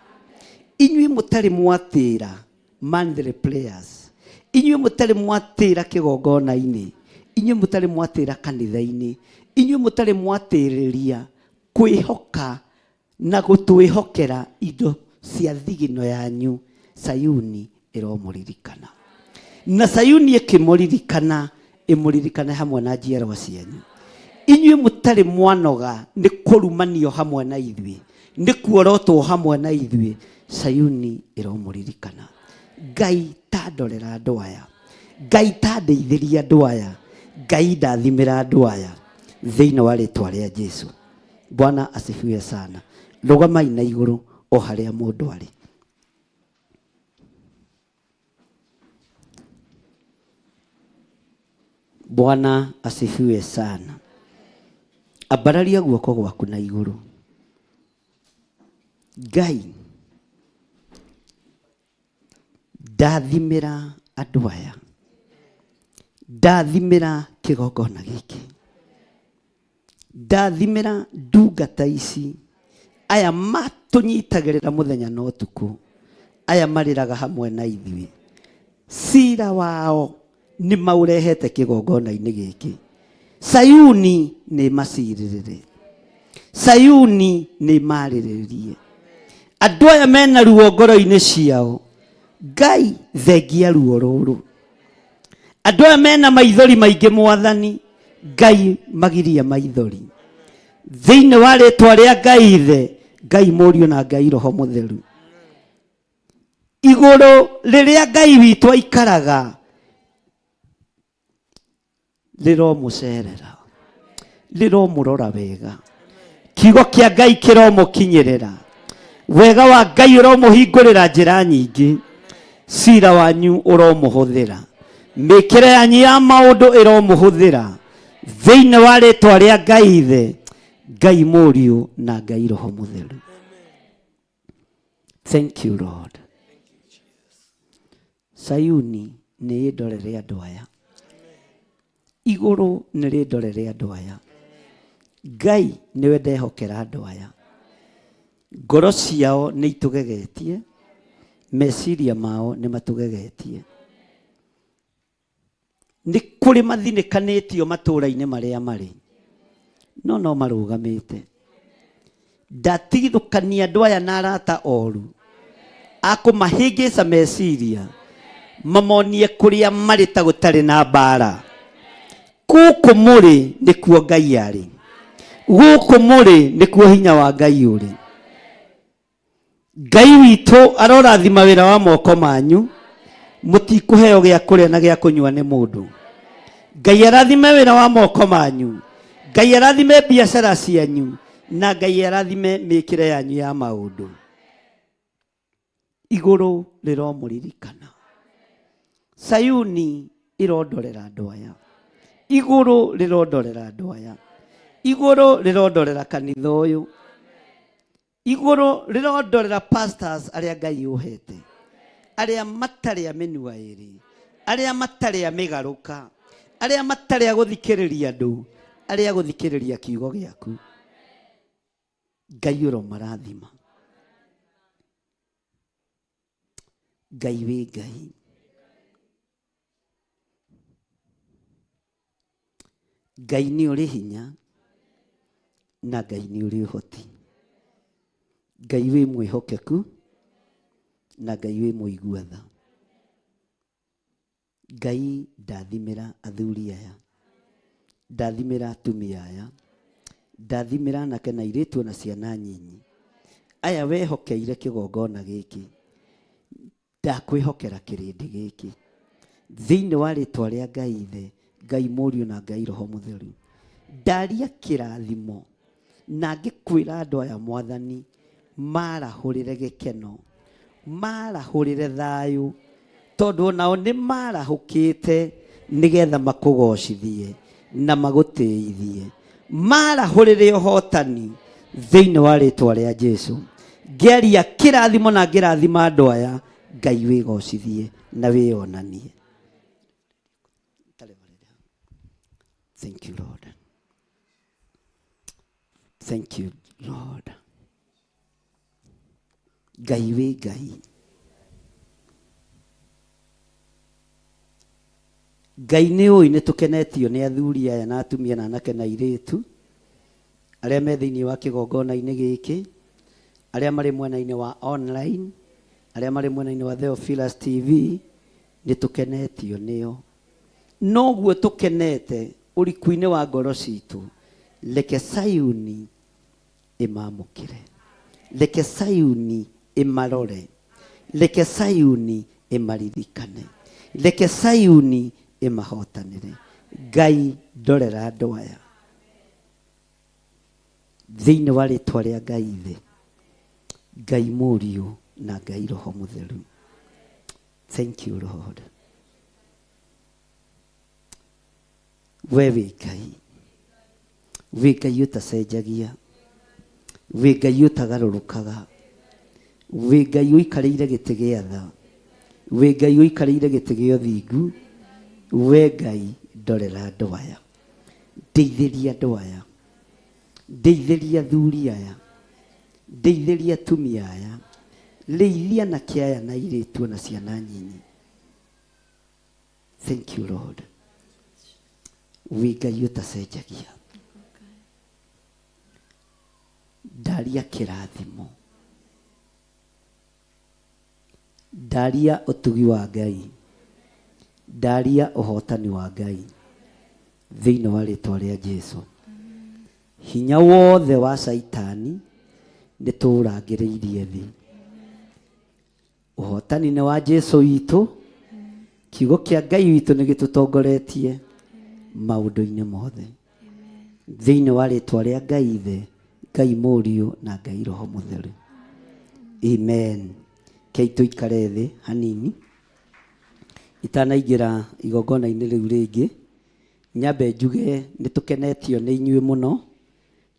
inyuĩ mũtarĩ mwatĩra monthly prayers inyuĩ mũtarĩ mwatĩra kĩgongona-inĩ inyuĩ mũtarĩ mwatĩra kanitha-inĩ inyuĩ mũtarĩ mwatĩrĩria kwĩhoka na gũtwĩhokera indo cia thigino yanyu Sayuni ĩromũririkana na Sayuni ĩkĩmũririkana ĩmũririkane hamwe na njiarwa cianyu inyuĩ mũtarĩ mwanoga nĩ kũrumanio hamwe na ithuĩ nĩ kuorotwo hamwe na ithuĩ Sayuni ĩromũririkana Ngai tandorera andũ aya Ngai tandeithĩria andũ aya Ngai ndathimĩra andũ aya thĩinĩ wa rĩtwa rĩa Jesu bwana asifiwe sana rũgamai na igũrũ o harĩa mũndũ arĩ Bwana asifiwe sana. Ambararia guoko gwaku na igũrũ. Ngai, ndathimĩra andũ aya, ndathimĩra kĩgongona gĩkĩ, ndathimĩra ndungata ici, aya matũnyitagĩrĩra mũthenya na ũtukũ, aya marĩraga hamwe na ithuĩ. Cira wao nĩ maũrehete kĩgongona-inĩ gĩkĩ. Sayuni nĩ macirĩrĩre, Sayuni nĩ marĩrĩrie. Andũ aya mena ruo ngoro-inĩ ciao, Ngai thengia ruo rũrũ. Andũ aya mena maithori maingĩ mwathani, Ngai magirie maithori. Thĩinĩ wa rĩtwa rĩa Ngai Ithe, Ngai Mũriũ na Ngai Roho Mũtheru. Igũrũ rĩrĩa Ngai witũ aikaraga rĩromũcerera, rĩromũrora wega. Kiugo kĩa Ngai kĩromũkinyĩrĩra. Wega wa Ngai ũromũhingũrĩra njĩra nyingĩ. Cira wanyu ũromũhũthĩra. Mĩkĩre yanyu ya maũndũ ĩromũhũthĩra. Thĩinĩ wa rĩtwa rĩa Ngai Ithe, Ngai Mũriũ na Ngai Roho Mũtheru. Thank you Lord. Sayuni nĩ ĩndorere andũ aya. Igũrũ nĩ rĩndorere andũ aya. Ngai nĩwe ndehokera andũ aya. Ngoro ciao nĩ itũgegetie, meciria mao nĩ matũgegetie. Nĩ kũrĩ mathinĩkanĩtio matũũra-inĩ marĩa marĩ, no no marũgamĩte. Ndatigithũkania andũ aya na arata oru a kũmahĩngĩca meciria, mamonie kũrĩa marĩ ta gũtarĩ na mbara. Gũkũ mũrĩ nĩkuo Ngai arĩ, gũkũ mũrĩ nĩkuo hinya wa Ngai ũrĩ. Ngai witũ arorathima wĩra wa moko manyu, mũtikũheo gĩa kũrĩa na gĩa kũnyua nĩ mũndũ. Ngai arathime wĩra wa moko manyu, Ngai arathime biacara cianyu, na Ngai arathime mĩkĩre yanyu ya maũndũ. Igũrũ rĩromũririkana. Sayuni ĩrondorera andũ aya. Igũrũ rĩrondorera andũ aya. Igũrũ rĩrondorera kanitha ũyũ. Igũrũ rĩrondorera pastors arĩa Ngai ũhete, arĩa matarĩ a mĩnua ĩrĩ, arĩa matarĩ a mĩgarũka, arĩa matarĩ a gũthikĩrĩria andũ, arĩa a gũthikĩrĩria kiugo gĩaku. Ngai ũromarathima. Ngai wĩ Ngai. Ngai nĩ ũrĩ hinya na Ngai nĩ ũrĩ ũhoti. Ngai wĩ mwĩhokeku na Ngai wĩ mũigua tha. Ngai ndathimĩra athuri aya, ndathimĩra atumia aya, ndathimĩra anake na airĩtu ona ciana nyinyi. Aya wehokeire kĩgongona gĩkĩ, ndakwĩhokera kĩrĩndĩ gĩkĩ. Thĩinĩ wa rĩtwa rĩa Ngai Ithe, Ngai Mũriũ na Ngai Roho Mũtheru, ndaria kĩrathimo na ngĩkwĩra andũ aya mwathani marahũrĩre gĩkeno, marahũrĩre thayũ, tondũ onao nĩ marahũkĩte nĩgetha makũgocithie na magũtĩithie. Marahũrĩre ũhotani thĩinĩ wa rĩtwa rĩa Jesu. Ngĩaria kĩrathimo na ngĩrathima andũ aya, Ngai wĩgocithie na wĩonanie. Thank you Lord. Thank you Lord. Ngai wĩ Ngai. Ngai nĩ ũĩ nĩ tũkenetio nĩ athuri aya na atumia na anake na airĩtu arĩa me thĩinĩ wa kĩgongona-inĩ gĩkĩ, arĩa marĩ mwena-inĩ wa online, arĩa marĩ mwena-inĩ wa Theophilus TV, nĩ tũkenetio nĩo. Noguo tũkenete ũriku-inĩ wa ngoro citũ, reke Sayuni ĩmamũkĩre, reke Sayuni ĩmarore, reke Sayuni ĩmaririkane, reke Sayuni ĩmahotanĩre. Ngai ndorera andũ aya thĩinĩ wa rĩtwa rĩa Ngai Ithe, Ngai Mũriũ na Ngai Roho Mũtheru. Thank you Lord. We wĩ Ngai, wĩ Ngai ũtacenjagia, wĩ Ngai ũtagarũrũkaga, wĩ Ngai ũikarĩire gĩtĩ gĩa tha, wĩ Ngai ũikarĩire gĩtĩ gĩa ũthingu. We Ngai, ndorera andũ aya, ndeithĩria andũ aya, ndeithĩria athuri aya, ndeithĩria atumia aya, rĩithia anake aya na airĩtu ona ciana nyinyi. Thank you Lord. Wĩ Ngai ũtacenjagia. Ndaria kĩrathimo, ndaria ũtugi wa Ngai, ndaria ũhotani wa Ngai thĩinĩ wa rĩtwa rĩa Jesu. Hinya wothe wa Caitani nĩ tũũrangĩrĩirie thĩ. Ũhotani nĩ wa Jesu witũ. Kiugo kĩa Ngai witũ nĩ gĩtũtongoretie maũndũ-inĩ mothe. Thĩinĩ wa rĩtwa rĩa Ngai Ithe, Ngai Mũriũ na Ngai Roho Mũtheru. Amen. Kei tũikare thĩ hanini itanaingĩra igongona-inĩ rĩu rĩngĩ. Nyambe njuge nĩ tũkenetio nĩ inyuĩ mũno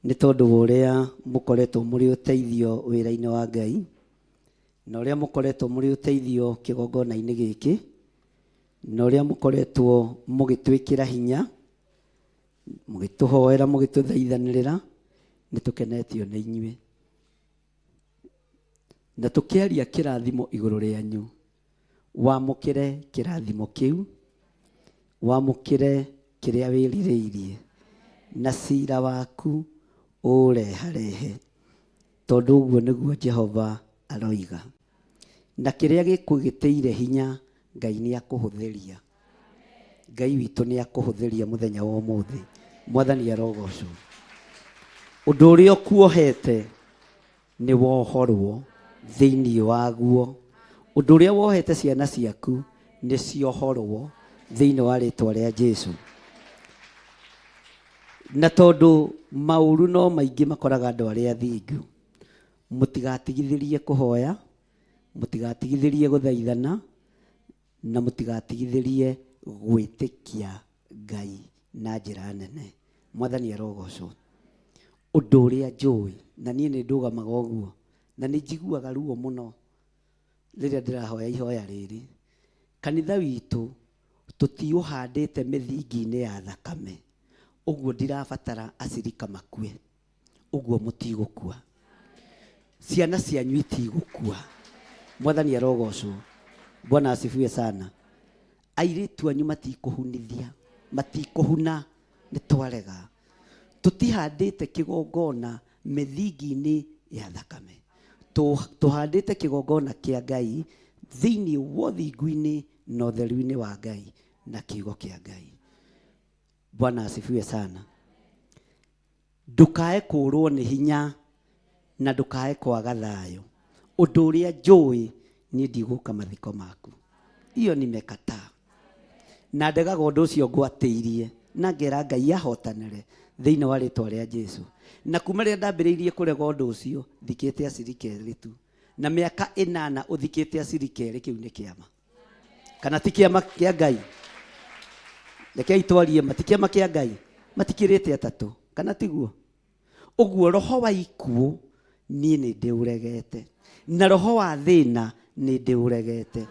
nĩ tondũ wa ũrĩa mũkoretwo mũrĩ ũteithio wĩra-inĩ wa Ngai, na ũrĩa mũkoretwo mũrĩ ũteithio kĩgongona-inĩ gĩkĩ, na ũrĩa mũkoretwo mũgĩtwĩkĩra hinya, mũgĩtũhoera, mũgĩtũthaithanĩrĩra. Nĩ tũkenetio nĩ inyuĩ. Na tũkĩaria kĩrathimo igũrũ rĩanyu, wamũkĩre kĩrathimo kĩu, wamũkĩre kĩrĩa wĩrirĩirie, na cira waku ũũreharehe, tondũ ũguo nĩguo Jehova aroiga. Na kĩrĩa gĩkũgĩtĩire hinya, Ngai nĩ akũhũthĩria. Ngai witũ nĩ akũhũthĩria mũthenya wa ũmũthĩ. Mwathani arogocwo. Ũndũ ũrĩa ũkuohete nĩ wohorwo thĩinĩ waguo. Ũndũ ũrĩa wohete ciana ciaku nĩ ciohorwo thĩinĩ wa rĩtwa rĩa Jesu. Na tondũ maũru no maingĩ makoraga andũ arĩa athingu, mũtigatigithĩrie kũhoya, mũtigatigithĩrie gũthaithana, na mũtigatigithĩrie gwĩtĩkia Ngai na njĩra nene. Mwathani arogocwo. Ũndũ ũrĩa njũĩ, na niĩ nĩ ndũgamaga ũguo, na nĩ njiguaga ruo mũno rĩrĩa ndĩrahoya ihoya rĩrĩ, kanitha witũ tũtiũhandĩte mĩthingi-inĩ ya thakame, ũguo ndirabatara acirika makue, ũguo mũtigũkua, ciana cianyu itigũkua. Mwathani arogocwo. Bwana asifiwe sana. Airĩtu anyu matikũhunithia, matikũhuna, nĩ twarega. Tũtihandĩte kĩgongona mĩthingi-inĩ ya thakame, tũhandĩte kĩgongona kĩa Ngai thĩinĩ wa ũthingu-inĩ na ũtheru-inĩ wa Ngai na kiugo kĩa Ngai. Bwana asifiwe sana. Ndũkae kũrwo nĩ hinya na ndũkae kwaga thayũ. Ũndũ ũrĩa njũĩ, niĩ ndigũka mathiko maku, hiyo nimekataa, na ndegaga ũndũ ũcio ngwatĩirie na ngera Ngai ahotanĩre thĩinĩ wa rĩtwa rĩa Jesu. Na kuma rĩrĩa ndambĩrĩirie kũrega ũndũ ũcio, thikĩte acirika erĩ tu, na mĩaka 8 ũthikĩte acirika erĩ, kĩu nĩ kĩama kana ti kĩama kĩa Ngai? Rekei twarie ma, ti kĩama kĩa Ngai? Matikĩrĩte atatũ, kana tiguo? Ũguo roho wa ikuũ niĩ nĩ ndĩũregete, na roho wa thĩna nĩ ndĩũregete,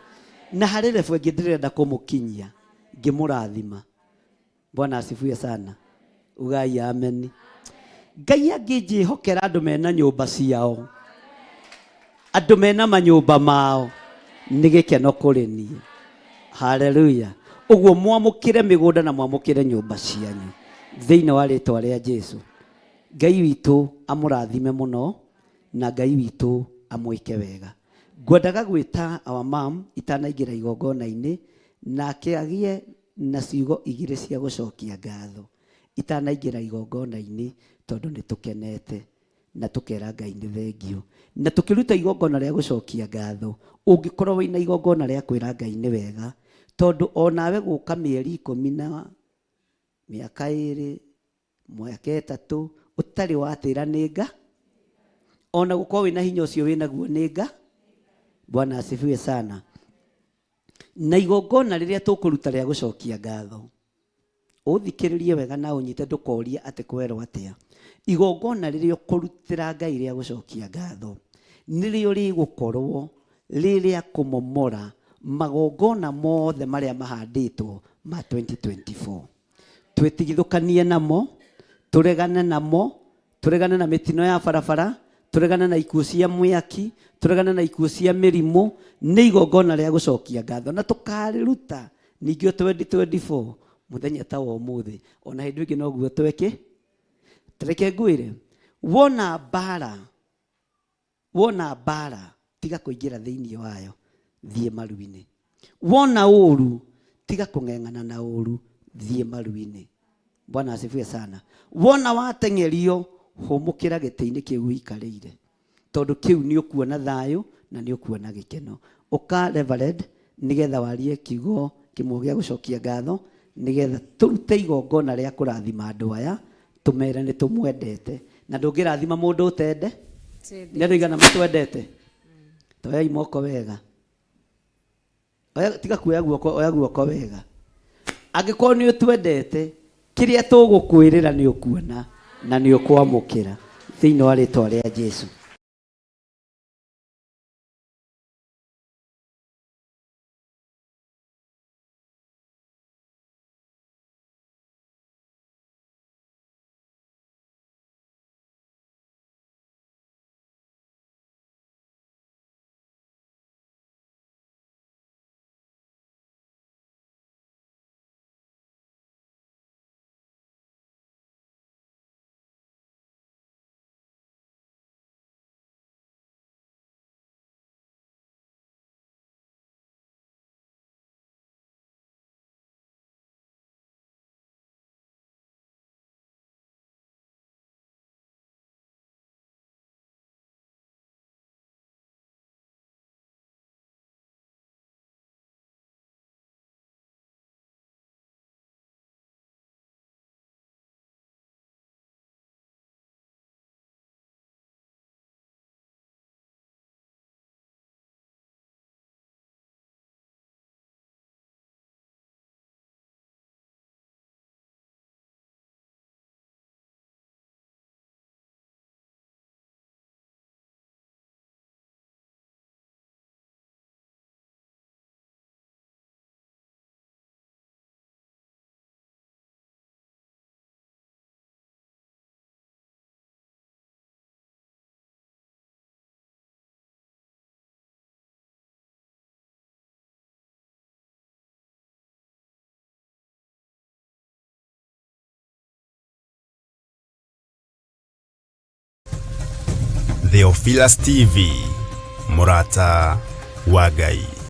na harĩ level ĩngĩ ndĩrenda kũmũkinyia ngĩmũrathima. Bwana asifiwe sana. Ugai amen. Ngai angĩnjĩhokera andũ mena nyũmba ciao, andũ mena manyũmba mao, nĩ gĩkeno kũrĩ niĩ. Haleluya. Ũguo mwamũkĩre mĩgũnda na mwamũkĩre nyũmba cianyu thĩinĩ wa rĩtwa rĩa Jesu. Ngai witũ amũrathime mũno na Ngai witũ amwĩke wega. Ngwendaga gwĩta our mom itanaingĩra igongona-inĩ, nake agĩe na ciugo igĩrĩ cia gũcokia ngatho itanaingĩra igongona-inĩ, tondũ nĩ tũkenete na tũkera Ngai nĩ thengiũ na tũkĩruta igongona rĩa gũcokia ngatho. Ũngĩkorwo wĩna igongona rĩa kwĩra Ngai nĩ wega, tondũ onawe gũka mĩeri 10 na mĩaka 2, mĩaka 3 ũtarĩ watĩra nĩ nga, ona gũkorwo wĩna hinya ũcio wĩnaguo nĩ nga. Bwana asifiwe sana. Na igongona rĩrĩa tũkũruta rĩa gũcokia ngatho, Ũthikĩrĩrie wega na ũnyite, ndũkorie atĩ kwerwo atĩa. Igongona rĩrĩa ũkũrutĩra Ngai rĩa gũcokia ngatho nĩrĩo rĩgũkorwo rĩrĩa kũmomora magongona mothe marĩa mahandĩtwo ma 2024. Twĩtigithũkanie namo, tũregane namo, tũregane na mĩtino ya barabara, tũregane na ikuũ cia mwaki, tũregane na ikuũ cia mĩrimũ. Nĩ igongona rĩa gũcokia ngatho na tũkarĩruta ningĩ 2024 mũthenya ta wa ũmũthĩ, ona hĩndĩ ĩngĩ noguo tweke. Reke ngwĩre, wona mbara, wona mbara, tiga kũingĩra thĩinĩ wayo, thiĩ maru-inĩ. Wona ũru, tiga kũng'eng'ana na ũru, thiĩ maru-inĩ. Bwana asifiwe sana. Wona wateng'erio, hũmũkĩra gĩtĩ-inĩ kĩu ũikarĩire, tondũ kĩu nĩ ũkuona thayũ na nĩ ũkuona gĩkeno. Ũka Reverend, nĩgetha warie kiugo kĩmwe gĩa gũcokia ngatho, nĩgetha tũrute igongona rĩa kũrathima andũ aya, tũmere nĩ tũmwendete. Na ndũngĩrathima mũndũ ũtende. Nĩ andũ aigana matwendete? Toyai moko wega. Oya, tiga kuoya guoko, oya guoko wega. Angĩkorwo nĩ ũtwendete, kĩrĩa tũgũkwĩrĩra nĩ ũkuona na nĩ ũkwamũkĩra thĩinĩ wa rĩtwa rĩa Jesu. Theophilus TV, Murata wa Ngai.